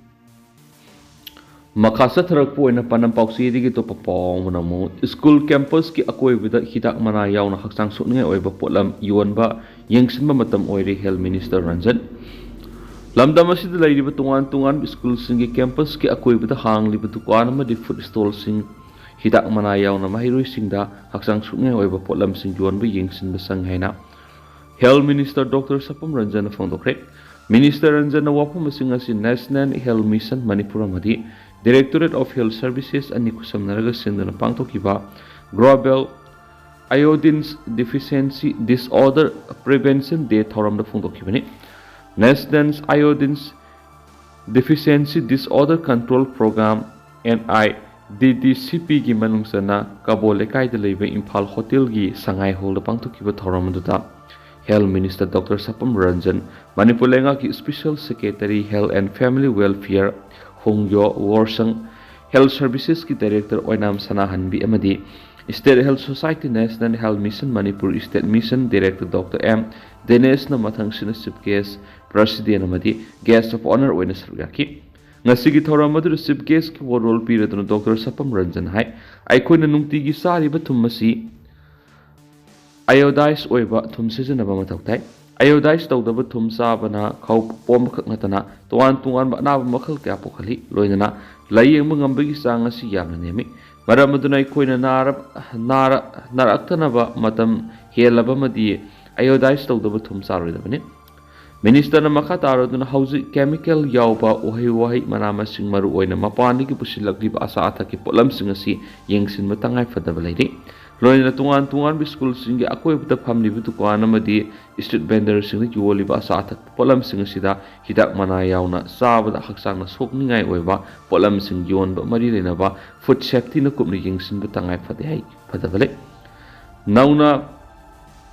ꯃꯈꯥ ꯆꯠꯊꯔꯛꯄ ꯑꯣꯏꯅ ꯄꯥꯟꯗꯝ ꯄꯥꯎꯆꯦꯗꯒꯤ ꯑꯇꯣꯞꯄ ꯄꯥꯎ ꯑꯃꯅ ꯑꯃꯨꯛ ꯁ꯭ꯀꯨꯜ ꯀꯦꯝꯄꯁꯀꯤ ꯑꯀꯣꯏꯕꯗ ꯍꯤꯗꯥꯛ ꯃꯅꯥ ꯌꯥꯎꯅ ꯍꯛꯆꯥꯡ ꯁꯣꯛꯅꯤꯡꯉꯥꯏ ꯑꯣꯏꯕ ꯄꯣꯠꯂꯝ ꯌꯣꯟꯕ ꯌꯦꯡꯁꯤꯟꯕ ꯃꯇꯝ ꯑꯣꯏꯔꯦ, ꯍꯦꯜꯊ ꯃꯤꯅꯤꯁꯇꯔ ꯔꯟꯖꯟ꯫ ꯂꯝꯗꯝ ꯑꯁꯤꯗ ꯂꯩꯔꯤꯕ ꯇꯣꯉꯥꯟ ꯇꯣꯉꯥꯟꯕ ꯁ꯭ꯀꯨꯜꯁꯤꯡꯒꯤ ꯀꯦꯝꯄꯁꯀꯤ ꯑꯀꯣꯏꯕꯗ ꯍꯥꯡꯂꯤꯕ ꯗꯨꯀꯥꯟ ꯑꯃꯗꯤ ꯐꯨꯗ ꯁ꯭ꯇꯣꯜꯁꯤꯡ ꯍꯤꯗꯥꯛ ꯃꯅꯥ ꯌꯥꯎꯅ ꯃꯍꯩꯔꯣꯏꯁꯤꯡꯗ ꯍꯛꯆꯥꯡ ꯁꯣꯛꯅꯤꯡꯉꯥꯏ ꯑꯣꯏꯕ ꯄꯣꯠꯂꯝꯁꯤꯡ ꯌꯣꯟꯕ ꯌꯦꯡꯁꯤꯟꯕ ꯆꯪꯉꯤ ꯍꯥꯏꯅ ꯍꯦꯜꯊ ꯃꯤꯅꯤꯁꯇꯔ ꯗꯣꯛꯇꯔ ꯁꯄꯝ ꯔꯟꯖꯟꯅ ꯐꯣꯡꯗꯣꯛꯈ꯭ꯔꯦ꯫ ꯃꯤꯅꯤꯁꯇꯔ ꯔꯟꯖꯟꯅ ꯋꯥꯐꯝꯁꯤꯡ ꯑꯁꯤ ꯅꯦꯁꯅꯦꯜ ꯍꯦꯜꯊ ꯃꯤꯁꯟ ꯃꯅꯤꯄꯨꯔ ꯑꯃꯗꯤ ꯗꯤꯔꯦꯛꯇꯣꯔꯦꯠ ꯑꯣꯐ ꯍꯦꯜꯊ ꯁꯔꯚꯤꯁꯦꯁ ꯑꯅꯤ ꯈꯨꯠꯁꯝꯅꯔꯒ ꯁꯤꯟꯗꯨꯅ ꯄꯥꯡꯊꯣꯛꯈꯤꯕ global iodine deficiency disorder prevention day ꯊꯧꯔꯝꯗ ꯐꯣꯡꯗꯣꯛꯈꯤꯕꯅꯤ꯫ National iodine deficiency disorder control programme, N I D D C ꯄꯤꯒꯤ ꯃꯅꯨꯡ ꯆꯟꯅ ꯀꯕꯣ ꯂꯩꯀꯥꯏꯗ ꯂꯩꯕ ꯏꯝꯐꯥꯜ ꯍꯣꯇꯦꯜꯒꯤ ꯁꯉꯥꯏ ꯍꯣꯜꯗ ꯄꯥꯡꯊꯣꯛꯈꯤꯕ ꯊꯧꯔꯝ ꯑꯗꯨꯗ health minister doctor Sapam Ranjan, Manipur ꯂꯩꯉꯥꯛꯀꯤ special secretary health and family welfare Hongyo Worshang, health ꯁꯔꯚꯤꯁꯦꯁꯀꯤ ꯗꯥꯏꯔꯦꯛꯇꯔ ꯑꯣꯏꯅꯥꯝ ꯁꯅꯥꯍꯟꯕꯤ ꯑꯃꯗꯤ state health society, national health mission Manipur state mission director doctor M ꯗꯦꯅꯦꯁꯅ ꯃꯊꯪꯁꯤꯅ ꯆꯤꯐ ꯒꯦꯁ, ꯄ꯭ꯔꯁꯤꯗꯦꯟ ꯑꯃꯗꯤ ꯒꯦꯁ ꯑꯣꯐ ꯑꯣꯅꯔ ꯑꯣꯏꯅ ꯁꯔꯨꯛ ꯌꯥꯈꯤ꯫ ꯉꯁꯤꯒꯤ ꯊꯧꯔꯝ ꯑꯗꯨꯗ ꯆꯤꯐ ꯒꯦꯁꯀꯤ ꯋꯥꯔꯣꯜ ꯄꯤꯔꯗꯨꯅ ꯗꯣꯛꯇꯔ ꯁꯄꯝ ꯔꯟꯖꯟ ꯍꯥꯏ, ꯑꯩꯈꯣꯏꯅ ꯅꯨꯡꯇꯤꯒꯤ ꯆꯥꯔꯤꯕ ꯊꯨꯝ ꯑꯁꯤ ꯑꯥꯏꯑꯣꯗꯥꯏꯖ ꯑꯣꯏꯕ ꯊꯨꯝ ꯁꯤꯖꯤꯟꯅꯕ ꯃꯊꯧ ꯇꯥꯏ꯫ ꯑꯥꯏꯑꯣꯗꯥꯏꯖ ꯇꯧꯗꯕ ꯊꯨꯝ ꯆꯥꯕꯅ ꯈꯧ ꯄꯣꯝꯕꯈꯛ ꯅꯠꯇꯅ ꯇꯣꯉꯥꯟ ꯇꯣꯉꯥꯟꯕ ꯑꯅꯥꯕ ꯃꯈꯜ ꯀꯌꯥ ꯄꯣꯛꯍꯜꯂꯤ, ꯂꯣꯏꯅꯅ ꯂꯥꯌꯦꯡꯕ ꯉꯝꯕꯒꯤ ꯆꯥꯡ ꯑꯁꯤ ꯌꯥꯝꯅ ꯅꯦꯝꯃꯤ꯫ ꯃꯔꯝ ꯑꯗꯨꯅ ꯑꯩꯈꯣꯏꯅ ꯅꯥꯔ-, ꯅꯥꯔ-, ꯅꯥꯔꯛꯇꯅꯕ ꯃꯇꯝ ꯍꯦꯜꯂꯕ ꯑꯃꯗꯤ ꯑꯥꯏꯑꯣꯗꯥꯏꯖ ꯇꯧꯗꯕ ꯊꯨꯝ ꯆꯥꯔꯣꯏꯗꯕꯅꯤ꯫ ꯃꯤꯅꯤꯁꯇꯔꯅ ꯃꯈꯥ ꯇꯥꯔꯗꯨꯅ ꯍꯧꯖꯤꯛ ꯀꯦꯃꯤꯀꯦꯜ ꯌꯥꯎꯕ ꯎꯍꯩ ꯋꯥꯍꯩ, ꯃꯅꯥ ꯃꯁꯤꯡ, ꯃꯔꯨꯑꯣꯏꯅ ꯃꯄꯥꯟꯗꯒꯤ ꯄꯨꯁꯤꯜꯂꯛꯂꯤꯕ ꯑꯆꯥ ꯑꯊꯛꯀꯤ ꯄꯣꯠꯂꯝꯁꯤꯡ ꯑꯁꯤ ꯌꯦꯡꯁꯤꯟꯕ ꯇꯉꯥꯏ ꯐꯗꯕ ꯂꯩꯔꯤ꯫ ꯂꯣꯏꯅꯅ ꯇꯣꯉꯥꯟ ꯇꯣꯉꯥꯟꯕ ꯁ꯭ꯀꯨꯜꯁꯤꯡꯒꯤ ꯑꯀꯣꯏꯕꯗ ꯐꯝꯂꯤꯕ ꯗꯨꯀꯥꯟ ꯑꯃꯗꯤ ꯁ꯭ꯇ꯭ꯔꯤꯠ ꯚꯦꯟꯗꯔꯁꯤꯡꯗ ꯌꯣꯜꯂꯤꯕ ꯑꯆꯥ ꯑꯊꯛꯄ ꯄꯣꯠꯂꯝꯁꯤꯡ ꯑꯁꯤꯗ ꯍꯤꯗꯥꯛ ꯃꯅꯥ ꯌꯥꯎꯅ ꯆꯥꯕꯗ ꯍꯛꯆꯥꯡꯅ ꯁꯣꯛꯅꯤꯡꯉꯥꯏ ꯑꯣꯏꯕ ꯄꯣꯠꯂꯝꯁꯤꯡ ꯌꯣꯟꯕ ꯃꯔꯤ ꯂꯩꯅꯕ ꯐꯨꯗ ꯁꯦꯐꯇꯤꯅ ꯀꯨꯞꯅ ꯌꯦꯡꯁꯤꯟꯕ ꯇꯉꯥꯏ ꯐꯗꯦ ꯍꯥꯏ, ꯐꯗꯕ ꯂꯩ꯫ ꯅꯧꯅ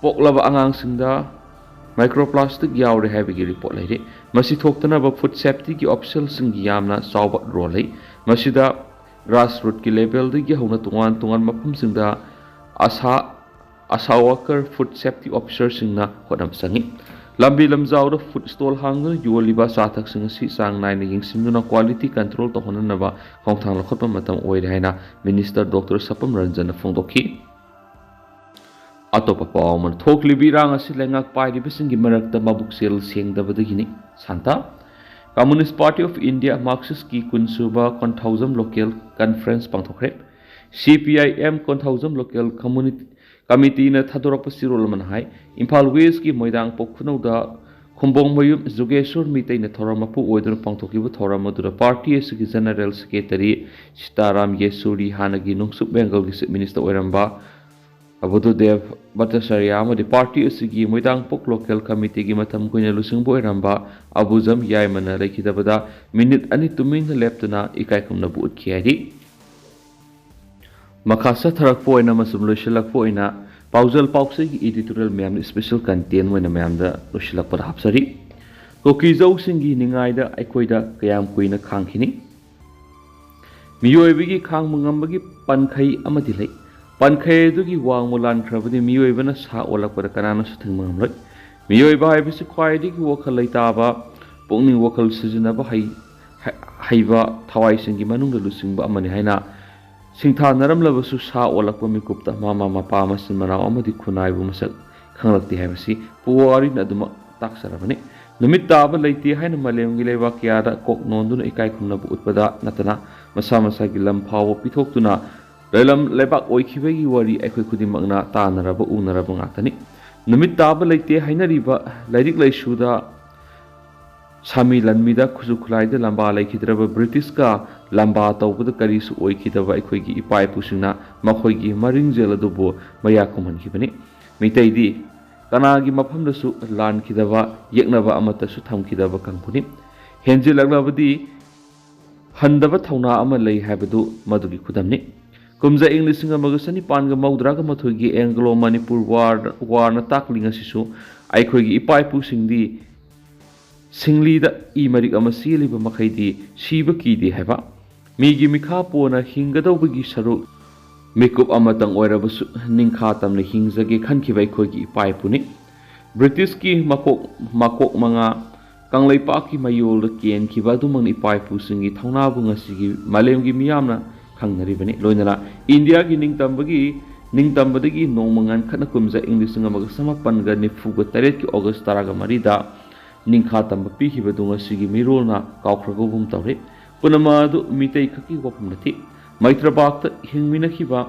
ꯄꯣꯛꯂꯕ ꯑꯉꯥꯡꯁꯤꯡꯗ ꯃꯥꯏꯀ꯭ꯔꯣꯄ꯭ꯂꯥꯁꯇꯤꯛ ꯌꯥꯎꯔꯦ ꯍꯥꯏꯕꯒꯤ ꯔꯤꯄꯣꯔꯠ ꯂꯩꯔꯤ꯫ ꯃꯁꯤ ꯊꯣꯛꯇꯅꯕ ꯐꯨꯗ ꯁꯦꯐꯇꯤꯒꯤ ꯑꯣꯐꯤꯁꯤꯌꯦꯜꯁꯤꯡꯒꯤ ꯌꯥꯝꯅ ꯆꯥꯎꯕ ꯔꯣꯜ ꯂꯩ꯫ ꯃꯁꯤꯗ ꯒ꯭ꯔꯥꯁꯔꯨꯠꯀꯤ ꯂꯦꯚꯦꯜꯗꯒꯤ ꯍꯧꯅ ꯇꯣꯉꯥꯟ ꯇꯣꯉꯥꯟꯕ ꯃꯐꯝꯁꯤꯡꯗ ꯑꯁꯥ ꯑꯁꯥ ꯋꯥꯀꯔ, ꯐꯨꯗ ꯁꯦꯐꯇꯤ ꯑꯣꯐꯤꯁꯥꯔꯁꯤꯡꯅ ꯍꯣꯠꯅꯕ ꯆꯪꯏ꯫ ꯂꯝꯕꯤ ꯂꯝꯖꯥꯎꯗ ꯐꯨꯗ ꯁ꯭ꯇꯣꯜ ꯍꯥꯡꯗꯨꯅ ꯌꯣꯜꯂꯤꯕ ꯑꯆꯥ ꯑꯊꯛꯁꯤꯡ ꯑꯁꯤ ꯆꯥꯡ ꯅꯥꯏꯅ ꯌꯦꯡꯁꯤꯟꯗꯨꯅ ꯀ꯭ꯋꯥꯂꯤꯇꯤ ꯀꯟꯇ꯭ꯔꯣꯜ ꯇꯧꯍꯟꯅꯅꯕ ꯈꯣꯡꯊꯥꯡ ꯂꯧꯈꯠꯄ ꯃꯇꯝ ꯑꯣꯏꯔꯦ ꯍꯥꯏꯅ ꯃꯤꯅꯤꯁꯇꯔ ꯗꯣꯛꯇꯔ ꯁꯄꯝ ꯔꯟꯖꯟꯅ ꯐꯣꯡꯗꯣꯛꯈꯤ꯫ ꯑꯇꯣꯞꯄ ꯄꯥꯎ ꯑꯃꯅ, ꯊꯣꯛꯂꯤꯕ ꯏꯔꯥꯡ ꯑꯁꯤ ꯂꯩꯉꯥꯛ ꯄꯥꯏꯔꯤꯕꯁꯤꯡꯒꯤ ꯃꯔꯛꯇ ꯃꯕꯨꯛꯆꯦꯜ ꯁꯦꯡꯗꯕꯗꯒꯤꯅꯤ꯫ ꯁꯥꯟꯇ꯫ Communist Party of India Marxistꯀꯤ ꯀꯨꯟꯁꯨꯕ ꯀꯣꯟꯊꯧꯖꯝ ꯂꯣꯀꯦꯜ ꯀꯟꯐꯔꯦꯟꯁ ꯄꯥꯡꯊꯣꯛꯈ꯭ꯔꯦ꯫ ꯁꯤ ꯄꯤ ꯑꯥꯏ ꯑꯦꯝ ꯀꯣꯟꯊꯧꯖꯝ ꯂꯣꯀꯦꯜ ꯀꯝꯃꯨꯅꯤ-, ꯀꯃꯤꯇꯤꯅ ꯊꯥꯗꯣꯔꯛꯄ ꯆꯦꯔꯣꯜ ꯑꯃꯅ ꯍꯥꯏ, ꯏꯝꯐꯥꯜ ꯋꯦꯁꯀꯤ ꯃꯣꯏꯔꯥꯡ ꯄꯣꯛ ꯈꯨꯅꯧꯗ ꯈꯨꯝꯕꯣꯡꯃꯌꯨꯝ ꯖꯨꯒꯦꯁꯣꯔ ꯃꯤꯇꯩꯅ ꯊꯧꯔꯝ ꯃꯄꯨ ꯑꯣꯏꯗꯨꯅ ꯄꯥꯡꯊꯣꯛꯈꯤꯕ ꯊꯧꯔꯝ ꯑꯗꯨꯗ ꯄꯥꯔꯇꯤ ꯑꯁꯤꯒꯤ ꯖꯦꯅꯔꯦꯜ ꯁꯦꯀ꯭ꯔꯦꯇꯔꯤ ꯁꯤꯇꯥꯔꯥꯝ ꯌꯦꯆꯨꯔꯤ, ꯍꯥꯟꯅꯒꯤ ꯅꯣꯡꯆꯨꯞ ꯕꯦꯡꯒꯜꯒꯤ ꯆꯤꯐ ꯃꯤꯅꯤꯁꯇꯔ ꯑꯣꯏꯔꯝꯕ ꯕꯨꯙꯗꯦꯕ ꯚꯠꯇꯆꯥꯔꯌꯥ ꯑꯃꯗꯤ ꯄꯥꯔꯇꯤ ꯑꯁꯤꯒꯤ ꯃꯣꯏꯔꯥꯡꯄꯣꯛ ꯂꯣꯀꯦꯜ ꯀꯃꯤꯇꯤꯒꯤ ꯃꯇꯝ ꯀꯨꯏꯅ ꯂꯨꯆꯤꯡꯕ ꯑꯣꯏꯔꯝꯕ ꯑꯕꯨꯖꯝ ꯌꯥꯏꯃꯅ ꯂꯩꯈꯤꯗꯕꯗ ꯃꯤꯅꯤꯠ ꯑꯅꯤ ꯇꯨꯃꯤꯟꯅ ꯂꯦꯞꯇꯨꯅ ꯏꯀꯥꯏ ꯈꯨꯝꯅꯕ ꯎꯠꯈꯤ ꯍꯥꯏꯔꯤ꯫ ꯃꯈꯥ ꯆꯠꯊꯔꯛꯄ ꯑꯣꯏꯅ ꯑꯃꯁꯨꯡ ꯂꯣꯏꯁꯤꯜꯂꯛꯄ ꯑꯣꯏꯅ ꯄꯥꯎꯖꯦꯜ ꯄꯥꯎꯆꯦꯒꯤ ꯏꯗꯤꯇꯣꯔꯤꯌꯦꯜ ꯃꯌꯥꯝꯗ ꯏꯁꯄꯦꯁꯦꯜ ꯀꯟꯇꯦꯟ ꯑꯣꯏꯅ ꯃꯌꯥꯝꯗ ꯂꯣꯏꯁꯤꯜꯂꯛꯄꯗ ꯍꯥꯞꯆꯔꯤ꯫ ꯀꯨꯀꯤꯖꯧꯁꯤꯡꯒꯤ ꯅꯤꯡꯉꯥꯏꯗ ꯑꯩꯈꯣꯏꯗ ꯀꯌꯥꯝ ꯀꯨꯏꯅ ꯈꯥꯡꯈꯤꯅꯤ? ꯃꯤꯑꯣꯏꯕꯒꯤ ꯈꯥꯡꯕ ꯉꯝꯕꯒꯤ ꯄꯟꯈꯩ ꯑꯃꯗꯤ ꯂꯩ꯫ ꯄꯟꯈꯩ ꯑꯗꯨꯒꯤ ꯋꯥꯡꯃ ꯂꯥꯟꯈ꯭ꯔꯕꯗꯤ ꯃꯤꯑꯣꯏꯕꯅ ꯁꯥ ꯑꯣꯜꯂꯛꯄꯗ ꯀꯅꯥꯅꯁꯨ ꯊꯤꯡꯕ ꯉꯝꯂꯣꯏ꯫ ꯃꯤꯑꯣꯏꯕ ꯍꯥꯏꯕꯁꯤ ꯈ꯭ꯋꯥꯏꯗꯒꯤ ꯋꯥꯈꯜ ꯂꯩꯇꯥꯕ, ꯄꯨꯛꯅꯤꯡ ꯋꯥꯈꯜ ꯁꯤꯖꯤꯟꯅꯕ ꯍꯩ-, ꯍꯩ-, ꯍꯩꯕ ꯊꯋꯥꯏꯁꯤꯡꯒꯤ ꯃꯅꯨꯡꯗ ꯂꯨꯆꯤꯡꯕ ꯑꯃꯅꯤ ꯍꯥꯏꯅ ꯁꯤꯡꯊꯥꯅꯔꯝꯂꯕꯁꯨ ꯁꯥ ꯑꯣꯜꯂꯛꯄ ꯃꯤꯀꯨꯞꯇ ꯃꯃꯥ ꯃꯄꯥ, ꯃꯆꯤꯟ ꯃꯅꯥꯎ ꯑꯃꯗꯤ ꯈꯨꯟꯅꯥꯏꯕꯨ ꯃꯁꯛ ꯈꯪꯂꯛꯇꯦ ꯍꯥꯏꯕꯁꯤ ꯄꯨꯋꯥꯔꯤꯅ ꯑꯗꯨꯃꯛ ꯇꯥꯛꯆꯔꯕꯅꯤ꯫ ꯅꯨꯃꯤꯠ ꯇꯥꯕ ꯂꯩꯇꯦ ꯍꯥꯏꯅ ꯃꯥꯂꯦꯝꯒꯤ ꯂꯩꯕꯥꯛ ꯀꯌꯥꯗ ꯀꯣꯛ ꯅꯣꯟꯗꯨꯅ ꯏꯀꯥꯏ ꯈꯨꯝꯅꯕ ꯎꯠꯄꯗ ꯅꯠꯇꯅ ꯃꯁꯥ ꯃꯁꯥꯒꯤ ꯂꯝ ꯐꯥꯎꯕ ꯄꯤꯊꯣꯛꯇꯨꯅ ꯂꯩꯂꯝ ꯂꯩꯕꯥꯛ ꯑꯣꯏꯈꯤꯕꯒꯤ ꯋꯥꯔꯤ ꯑꯩꯈꯣꯏ ꯈꯨꯗꯤꯡꯃꯛꯅ ꯇꯥꯅꯔꯕ ꯎꯅꯔꯕ ꯉꯥꯛꯇꯅꯤ꯫ ꯅꯨꯃꯤꯠ ꯇꯥꯕ ꯂꯩꯇꯦ ꯍꯥꯏꯅꯔꯤꯕ ꯂꯥꯏꯔꯤꯛ ꯂꯥꯏꯁꯨꯗ ꯁꯥꯃꯤ ꯂꯥꯟꯃꯤꯗ ꯈꯨꯠꯁꯨ ꯈꯨꯠꯂꯥꯏꯗ ꯂꯝꯕꯥ ꯂꯩꯈꯤꯗ꯭ꯔꯕ ꯕ꯭ꯔꯤꯇꯤꯁꯀ ꯂꯝꯕꯥ ꯇꯧꯕꯗ ꯀꯔꯤꯁꯨ ꯑꯣꯏꯈꯤꯗꯕ ꯑꯩꯈꯣꯏꯒꯤ ꯏꯄꯥ ꯏꯄꯨꯁꯤꯡꯅ ꯃꯈꯣꯏꯒꯤ ꯃꯔꯤꯡꯖꯦꯜ ꯑꯗꯨꯕꯨ ꯃꯌꯥ ꯀꯨꯝꯍꯟꯈꯤꯕꯅꯤ꯫ ꯃꯤꯇꯩꯗꯤ ꯀꯅꯥꯒꯤ ꯃꯐꯝꯗꯁꯨ ꯂꯥꯟꯈꯤꯗꯕ, ꯌꯦꯛꯅꯕ ꯑꯃꯠꯇꯁꯨ ꯊꯝꯈꯤꯗꯕ ꯀꯥꯡꯕꯨꯅꯤ꯫ ꯍꯦꯟꯖꯤꯜꯂꯛꯂꯕꯗꯤ ꯍꯟꯗꯕ ꯊꯧꯅꯥ ꯑꯃ ꯂꯩ ꯍꯥꯏꯕꯗꯨ ꯃꯗꯨꯒꯤ ꯈꯨꯗꯝꯅꯤ꯫ ꯀꯨꯝꯖꯥ ꯏꯪ ꯂꯤꯁꯤꯡ ꯑꯃꯒ ꯆꯅꯤꯄꯥꯟꯒ ꯃꯧꯗ꯭ꯔꯥꯒ ꯃꯥꯊꯣꯏꯒꯤ ꯑꯦꯡꯒ꯭ꯂꯣ ꯃꯅꯤꯄꯨꯔ ꯋꯥꯔ ꯋꯥꯔꯅ ꯇꯥꯛꯂꯤ ꯉꯁꯤꯁꯨ ꯑꯩꯈꯣꯏꯒꯤ ꯏꯄꯥ ꯏꯄꯨꯁꯤꯡꯗꯤ ꯁꯤꯡꯂꯤꯗ ꯏ ꯃꯔꯤꯛ ꯑꯃ ꯆꯦꯜꯂꯤꯕ ꯃꯈꯩꯗꯤ ꯁꯤꯕ ꯀꯤꯗꯦ ꯍꯥꯏꯕ, ꯃꯤꯒꯤ ꯃꯤꯈꯥ ꯄꯣꯟꯅ ꯍꯤꯡꯒꯗꯧꯕꯒꯤ ꯁꯔꯨꯛ ꯃꯤꯀꯨꯞ ꯑꯃꯇꯪ ꯑꯣꯏꯔꯕꯁꯨ ꯅꯤꯡꯈꯥ ꯇꯝꯅ ꯍꯤꯡꯖꯒꯦ ꯈꯟꯈꯤꯕ ꯑꯩꯈꯣꯏꯒꯤ ꯏꯄꯥ ꯏꯄꯨꯅꯤ꯫ ꯕ꯭ꯔꯤꯇꯤꯁꯀꯤ ꯃꯀꯣꯛ ꯃꯀꯣꯛ ꯃꯉꯥ ꯀꯪꯂꯩꯄꯥꯛꯀꯤ ꯃꯌꯣꯜꯗ ꯀꯦꯟꯈꯤꯕ ꯑꯗꯨꯃꯛꯅ ꯏꯄꯥ ꯏꯄꯨꯁꯤꯡꯒꯤ ꯊꯧꯅꯥꯕꯨ ꯉꯁꯤꯒꯤ ꯃꯥꯂꯦꯝꯒꯤ ꯃꯤꯌꯥꯝꯅ ꯈꯪꯅꯔꯤꯕꯅꯤ꯫ ꯂꯣꯏꯅꯅ ꯏꯟꯗꯤꯌꯥꯒꯤ ꯅꯤꯡꯇꯝꯕꯒꯤ ꯅꯤꯡꯇꯝꯕꯗꯒꯤ ꯅꯣꯡꯃ ꯉꯟꯈꯠꯅ ꯀꯨꯝꯖꯥ ꯏꯪ ꯂꯤꯁꯤꯡ ꯑꯃꯒ ꯆꯃꯥꯄꯟꯒ ꯅꯤꯐꯨꯒ ꯇꯔꯦꯠꯀꯤ ꯑꯣꯒꯁ ꯇꯔꯥꯒ ꯃꯔꯤꯗ ꯅꯤꯡꯈꯥ ꯇꯝꯕ ꯄꯤꯈꯤꯕꯗꯨ ꯉꯁꯤꯒꯤ ꯃꯤꯔꯣꯜꯅ ꯀꯥꯎꯈ꯭ꯔꯒꯨꯝ ꯇꯧꯔꯤ꯫ ꯄꯨꯝꯅꯃꯛ ꯑꯗꯨ ꯃꯤꯇꯩ ꯈꯛꯀꯤ ꯋꯥꯐꯝ ꯅꯠꯇꯦ꯫ ꯃꯩꯇ꯭ꯔꯕꯥꯛꯇ ꯍꯤꯡꯃꯤꯟꯅꯈꯤꯕ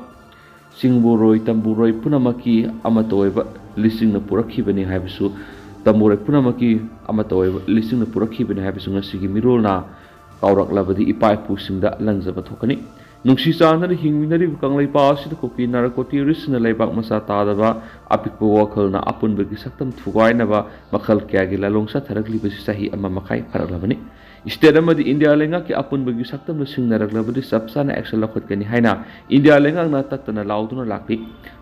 ꯆꯤꯡꯕꯨꯔꯣꯏ ꯇꯝꯕꯨꯔꯣꯏ ꯄꯨꯝꯅꯃꯛꯀꯤ ꯑꯃꯠꯇ ꯑꯣꯏꯕ ꯂꯤꯁꯤꯡꯅ ꯄꯨꯔꯛꯈꯤꯕꯅꯤ ꯍꯥꯏꯕꯁꯨ, ꯇꯝꯕꯨꯔꯣꯏ ꯄꯨꯝꯅꯃꯛꯀꯤ ꯑꯃꯠꯇ ꯑꯣꯏꯕ ꯂꯤꯁꯤꯡꯅ ꯄꯨꯔꯛꯈꯤꯕꯅꯤ ꯍꯥꯏꯕꯁꯨ ꯉꯁꯤꯒꯤ ꯃꯤꯔꯣꯜꯅ ꯀꯥꯎꯔꯛꯂꯕꯗꯤ ꯏꯄꯥ ꯏꯄꯨꯁꯤꯡꯗ ꯂꯟꯖꯕ ꯊꯣꯛꯀꯅꯤ꯫ ꯅꯨꯡꯁꯤ ꯆꯥꯟꯅꯅ ꯍꯤꯡꯃꯤꯟꯅꯔꯤꯕ ꯀꯪꯂꯩꯄꯥꯛ ꯑꯁꯤꯗ ꯀꯨꯀꯤ ꯅꯥꯔꯀꯣ ꯇꯦꯔꯣꯔꯤꯁꯁꯤꯡꯅ ꯂꯩꯕꯥꯛ ꯃꯆꯥ ꯇꯥꯗꯕ ꯑꯄꯤꯛꯄ ꯋꯥꯈꯜꯅ ꯑꯄꯨꯟꯕꯒꯤ ꯁꯛꯇꯝ ꯊꯨꯒꯥꯏꯅꯕ ꯃꯈꯜ ꯀꯌꯥꯒꯤ ꯂꯥꯂꯣꯡ ꯆꯠꯊꯔꯛꯂꯤꯕꯁꯤ ꯆꯍꯤ ꯑꯃ ꯃꯈꯥꯏ ꯐꯥꯔꯛꯂꯕꯅꯤ꯫ ꯁ꯭ꯇꯦꯠ ꯑꯃꯗꯤ ꯏꯟꯗꯤꯌꯥ ꯂꯩꯉꯥꯛꯀꯤ ꯑꯄꯨꯟꯕꯒꯤ ꯁꯛꯇꯝꯗ ꯁꯤꯡꯅꯔꯛꯂꯕꯗꯤ ꯆꯞ ꯆꯥꯅ action ꯂꯧꯈꯠꯀꯅꯤ ꯍꯥꯏꯅ ꯏꯟꯗꯤꯌꯥ ꯂꯩꯉꯥꯛꯅ ꯇꯠꯇꯅ ꯂꯥꯎꯗꯨꯅ ꯂꯥꯛꯂꯤ꯫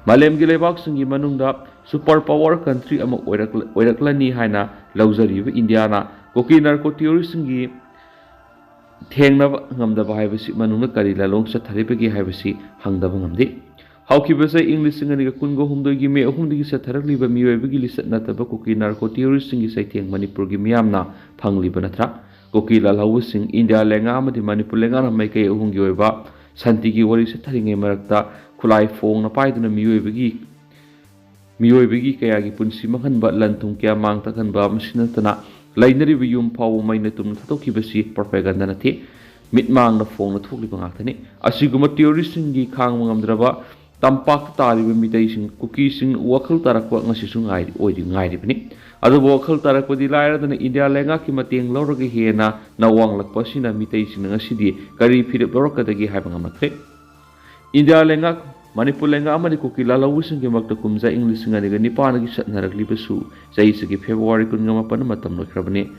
ꯃꯥꯂꯦꯝꯒꯤ ꯂꯩꯕꯥꯛꯁꯤꯡꯒꯤ ꯃꯅꯨꯡꯗ super power country ꯑꯃ ꯑꯣꯏꯔꯛ-, ꯑꯣꯏꯔꯛꯂꯅꯤ ꯍꯥꯏꯅ ꯂꯧꯖꯔꯤꯕ ꯏꯟꯗꯤꯌꯥꯅ ꯀꯨꯀꯤ ꯅꯥꯔꯀꯣ ꯇꯦꯔꯣꯔꯤꯁꯁꯤꯡꯒꯤ ꯊꯦꯡꯅꯕ ꯉꯝꯗꯕ ꯍꯥꯏꯕꯁꯤ ꯃꯅꯨꯡꯗ ꯀꯔꯤ ꯂꯥꯂꯣꯡ ꯆꯠꯊꯔꯤꯕꯒꯦ ꯍꯥꯏꯕꯁꯤ ꯍꯪꯗꯕ ꯉꯝꯗꯦ꯫ ꯍꯧꯈꯤꯕ ꯆꯍꯤ ꯏꯪ ꯂꯤꯁꯤꯡ ꯑꯅꯤꯒ ꯀꯨꯟꯒ ꯍꯨꯝꯗꯣꯏꯒꯤ ꯃꯦ ꯑꯍꯨꯝꯗꯒꯤ ꯆꯠꯊꯔꯛꯂꯤꯕ ꯃꯤꯑꯣꯏꯕꯒꯤ ꯂꯤꯆꯠ ꯅꯠꯇꯕ ꯀꯨꯀꯤ ꯅꯥꯔꯀꯣ ꯇꯦꯔꯣꯔꯤꯁꯁꯤꯡꯒꯤ ꯆꯩꯊꯦꯡ ꯃꯅꯤꯄꯨꯔꯒꯤ ꯃꯤꯌꯥꯝꯅ ꯐꯪꯂꯤꯕ ꯅꯠꯇ꯭ꯔꯥ? ꯀꯨꯀꯤ ꯂꯥꯜꯍꯧꯕꯁꯤꯡ, ꯏꯟꯗꯤꯌꯥ ꯂꯩꯉꯥꯛ ꯑꯃꯗꯤ ꯃꯅꯤꯄꯨꯔ ꯂꯩꯉꯥꯛꯅ ꯃꯥꯏꯀꯩ ꯑꯍꯨꯝꯒꯤ ꯑꯣꯏꯕ ꯁꯥꯟꯇꯤꯒꯤ ꯋꯥꯔꯤ ꯆꯠꯊꯔꯤꯉꯩ ꯃꯔꯛꯇ ꯈꯨꯠꯂꯥꯏ ꯐꯣꯡꯅ ꯄꯥꯏꯗꯨꯅ ꯃꯤꯑꯣꯏꯕꯒꯤ ꯃꯤꯑꯣꯏꯕꯒꯤ ꯀꯌꯥꯒꯤ ꯄꯨꯟꯁꯤ ꯃꯥꯡꯍꯟꯕ, ꯂꯟ ꯊꯨꯝ ꯀꯌꯥ ꯃꯥꯡ ꯇꯥꯛꯍꯟꯕ, ꯃꯁꯤ ꯅꯠꯇꯅ ꯂꯩꯅꯔꯤꯕ ꯌꯨꯝ ꯐꯥꯎꯕ ꯃꯩꯅ ꯇꯨꯝꯅ ꯊꯥꯗꯣꯛꯈꯤꯕꯁꯤ propaganda ꯅꯠꯇꯦ, ꯃꯤꯠꯃꯥꯡꯗ ꯐꯣꯡꯅ ꯊꯣꯛꯂꯤꯕ ꯉꯥꯛꯇꯅꯤ꯫ ꯑꯁꯤꯒꯨꯝꯕ ꯇꯦꯔꯣꯔꯤꯁꯁꯤꯡꯒꯤ ꯈꯥꯡꯕ ꯉꯝꯗ꯭ꯔꯕ ꯇꯝꯄꯥꯛꯇ ꯇꯥꯔꯤꯕ ꯃꯤꯇꯩꯁꯤꯡ, ꯀꯨꯀꯤꯁꯤꯡ ꯋꯥꯈꯜ ꯇꯥꯔꯛꯄ ꯉꯁꯤꯁꯨ ꯉꯥꯏꯔꯤ, ꯑꯣꯏꯔꯤ, ꯉꯥꯏꯔꯤꯕꯅꯤ꯫ ꯑꯗꯨꯕꯨ ꯋꯥꯈꯜ ꯇꯥꯔꯛꯄꯗꯤ ꯂꯥꯏꯔꯗꯅ ꯏꯟꯗꯤꯌꯥ ꯂꯩꯉꯥꯛꯀꯤ ꯃꯇꯦꯡ ꯂꯧꯔꯒ ꯍꯦꯟꯅ ꯅꯋꯥꯡꯂꯛꯄ ꯑꯁꯤꯅ ꯃꯤꯇꯩꯁꯤꯡꯅ ꯉꯁꯤꯗꯤ ꯀꯔꯤ ꯐꯤꯔꯦꯞ ꯂꯧꯔꯛꯀꯗꯒꯦ ꯍꯥꯏꯕ ꯉꯝꯂꯛꯇ꯭ꯔꯦ꯫ ꯏꯟꯗꯤꯌꯥ ꯂꯩꯉꯥꯛ, ꯃꯅꯤꯄꯨꯔ ꯂꯩꯉꯥꯛ ꯑꯃꯗꯤ ꯀꯨꯀꯤ ꯂꯥꯜꯍꯧꯕꯁꯤꯡꯒꯤ ꯃꯔꯛꯇ ꯀꯨꯝꯖꯥ ꯏꯪ ꯂꯤꯁꯤꯡ ꯑꯅꯤꯒ ꯅꯤꯄꯥꯟꯗꯒꯤ ꯆꯠꯅꯔꯛꯂꯤꯕꯁꯨ ꯆꯍꯤꯁꯤꯒꯤ ꯐꯦꯕ꯭ꯔꯨꯋꯥꯔꯤ ꯀꯨꯟꯒ ꯃꯥꯄꯟ ꯃꯇꯝ ꯂꯣꯏꯈ꯭ꯔꯕꯅꯤ꯫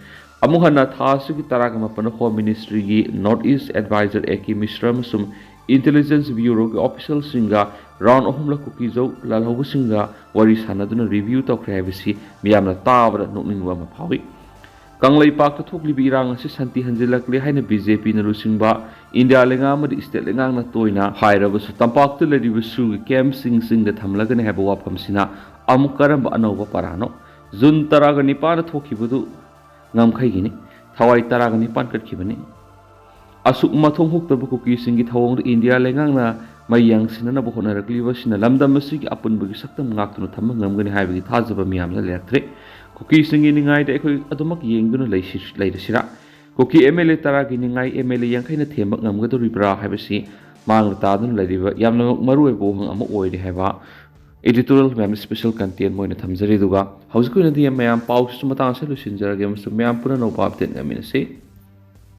ꯑꯃꯨꯛ ꯍꯟꯅ ꯊꯥ ꯑꯁꯤꯒꯤ ꯇꯔꯥꯒ ꯃꯥꯄꯟ Home Ministryꯒꯤ North East Advisor A K Mishra ꯑꯃꯁꯨꯡ Intelligence Bureauꯒꯤ officialꯁꯤꯡꯒ round ꯑꯍꯨꯝꯂꯛ ꯀꯨꯀꯤꯖꯧ ꯂꯥꯜꯍꯧꯕꯁꯤꯡꯒ ꯋꯥꯔꯤ ꯁꯥꯟꯅꯗꯨꯅ review ꯇꯧꯈ꯭ꯔꯦ ꯍꯥꯏꯕꯁꯤ ꯃꯤꯌꯥꯝꯅ ꯇꯥꯕꯗ ꯅꯣꯛꯅꯤꯡꯕ ꯑꯃ ꯐꯥꯎꯏ꯫ ꯀꯪꯂꯩꯄꯥꯛꯇ ꯊꯣꯛꯂꯤꯕ ꯏꯔꯥꯡ ꯑꯁꯤ ꯁꯥꯟꯇꯤ ꯍꯟꯖꯤꯜꯂꯛꯂꯦ ꯍꯥꯏꯅ BJPꯅ ꯂꯨꯆꯤꯡꯕ ꯏꯟꯗꯤꯌꯥ ꯂꯩꯉꯥꯛ ꯑꯃꯗꯤ state ꯂꯩꯉꯥꯛꯅ ꯇꯣꯏꯅ ꯍꯥꯏꯔꯕꯁꯨ, ꯇꯝꯄꯥꯛꯇ ꯂꯩꯔꯤꯕ ꯁꯨꯒꯤ campꯁꯤꯡ ꯆꯤꯡꯗ ꯊꯝꯂꯒꯅꯤ ꯍꯥꯏꯕ ꯋꯥꯐꯝꯁꯤꯅ ꯑꯃꯨꯛ ꯀꯔꯝꯕ ꯑꯅꯧꯕ ꯄꯔꯥꯅꯣ? ꯖꯨꯟ ꯇꯔꯥꯒ ꯅꯤꯄꯥꯟꯗ ꯊꯣꯛꯈꯤꯕꯗꯨ ꯉꯝꯈꯩꯒꯤꯅꯤ꯫ ꯊꯋꯥꯏ ꯇꯔꯥꯒ ꯅꯤꯄꯥꯟ ꯀꯠꯈꯤꯕꯅꯤ꯫ ꯑꯁꯨꯛ ꯃꯊꯣꯡ ꯍꯨꯛꯇꯕ ꯀꯨꯀꯤꯁꯤꯡꯒꯤ ꯊꯧꯑꯣꯡꯗ ꯏꯟꯗꯤꯌꯥ ꯂꯩꯉꯥꯛꯅ ꯃꯩ ꯌꯥꯡꯁꯤꯟꯅꯅꯕ ꯍꯣꯠꯅꯔꯛꯂꯤꯕꯁꯤꯅ ꯂꯝꯗꯝ ꯑꯁꯤꯒꯤ ꯑꯄꯨꯟꯕꯒꯤ ꯁꯛꯇꯝ ꯉꯥꯛꯇꯨꯅ ꯊꯝꯕ ꯉꯝꯒꯅꯤ ꯍꯥꯏꯕꯒꯤ ꯊꯥꯖꯕ ꯃꯤꯌꯥꯝꯗ ꯂꯩꯔꯛꯇ꯭ꯔꯦ꯫ ꯀꯨꯀꯤꯁꯤꯡꯒꯤ ꯅꯤꯡꯉꯥꯏꯗ ꯑꯩꯈꯣꯏ ꯑꯗꯨꯃꯛ ꯌꯦꯡꯗꯨꯅ ꯂꯩꯁꯤ-, ꯂꯩꯔꯁꯤꯔꯥ? ꯀꯨꯀꯤ MLA ꯇꯔꯥꯒꯤ ꯅꯤꯡꯉꯥꯏ MLA ꯌꯥꯡꯈꯩꯅ ꯊꯦꯝꯕ ꯉꯝꯒꯗꯧꯔꯤꯕ꯭ꯔꯥ ꯍꯥꯏꯕꯁꯤ ꯃꯥꯡꯗ ꯇꯥꯗꯨꯅ ꯂꯩꯔꯤꯕ ꯌꯥꯝꯅꯃꯛ ꯃꯔꯨꯑꯣꯏꯕ ꯋꯥꯍꯪ ꯑꯃ ꯑꯣꯏꯔꯦ ꯍꯥꯏꯕ editorial ꯃꯌꯥꯝ special content ꯑꯣꯏꯅ ꯊꯝꯖꯔꯤ꯫ ꯑꯗꯨꯒ ꯍꯧꯖꯤꯛꯀꯤ ꯑꯣꯏꯅꯗꯤ ꯃꯌꯥꯝ ꯄꯥꯎꯁꯤꯁꯨ ꯃꯇꯥꯡ ꯑꯁꯤꯗ ꯂꯣꯏꯁꯤꯟꯖꯔꯒꯦ ꯑꯃꯁꯨꯡ ꯃꯌꯥꯝ ꯄꯨꯟꯅ ꯑꯅꯧꯕ update ꯉꯥꯏꯃꯤꯟꯅꯁꯤ꯫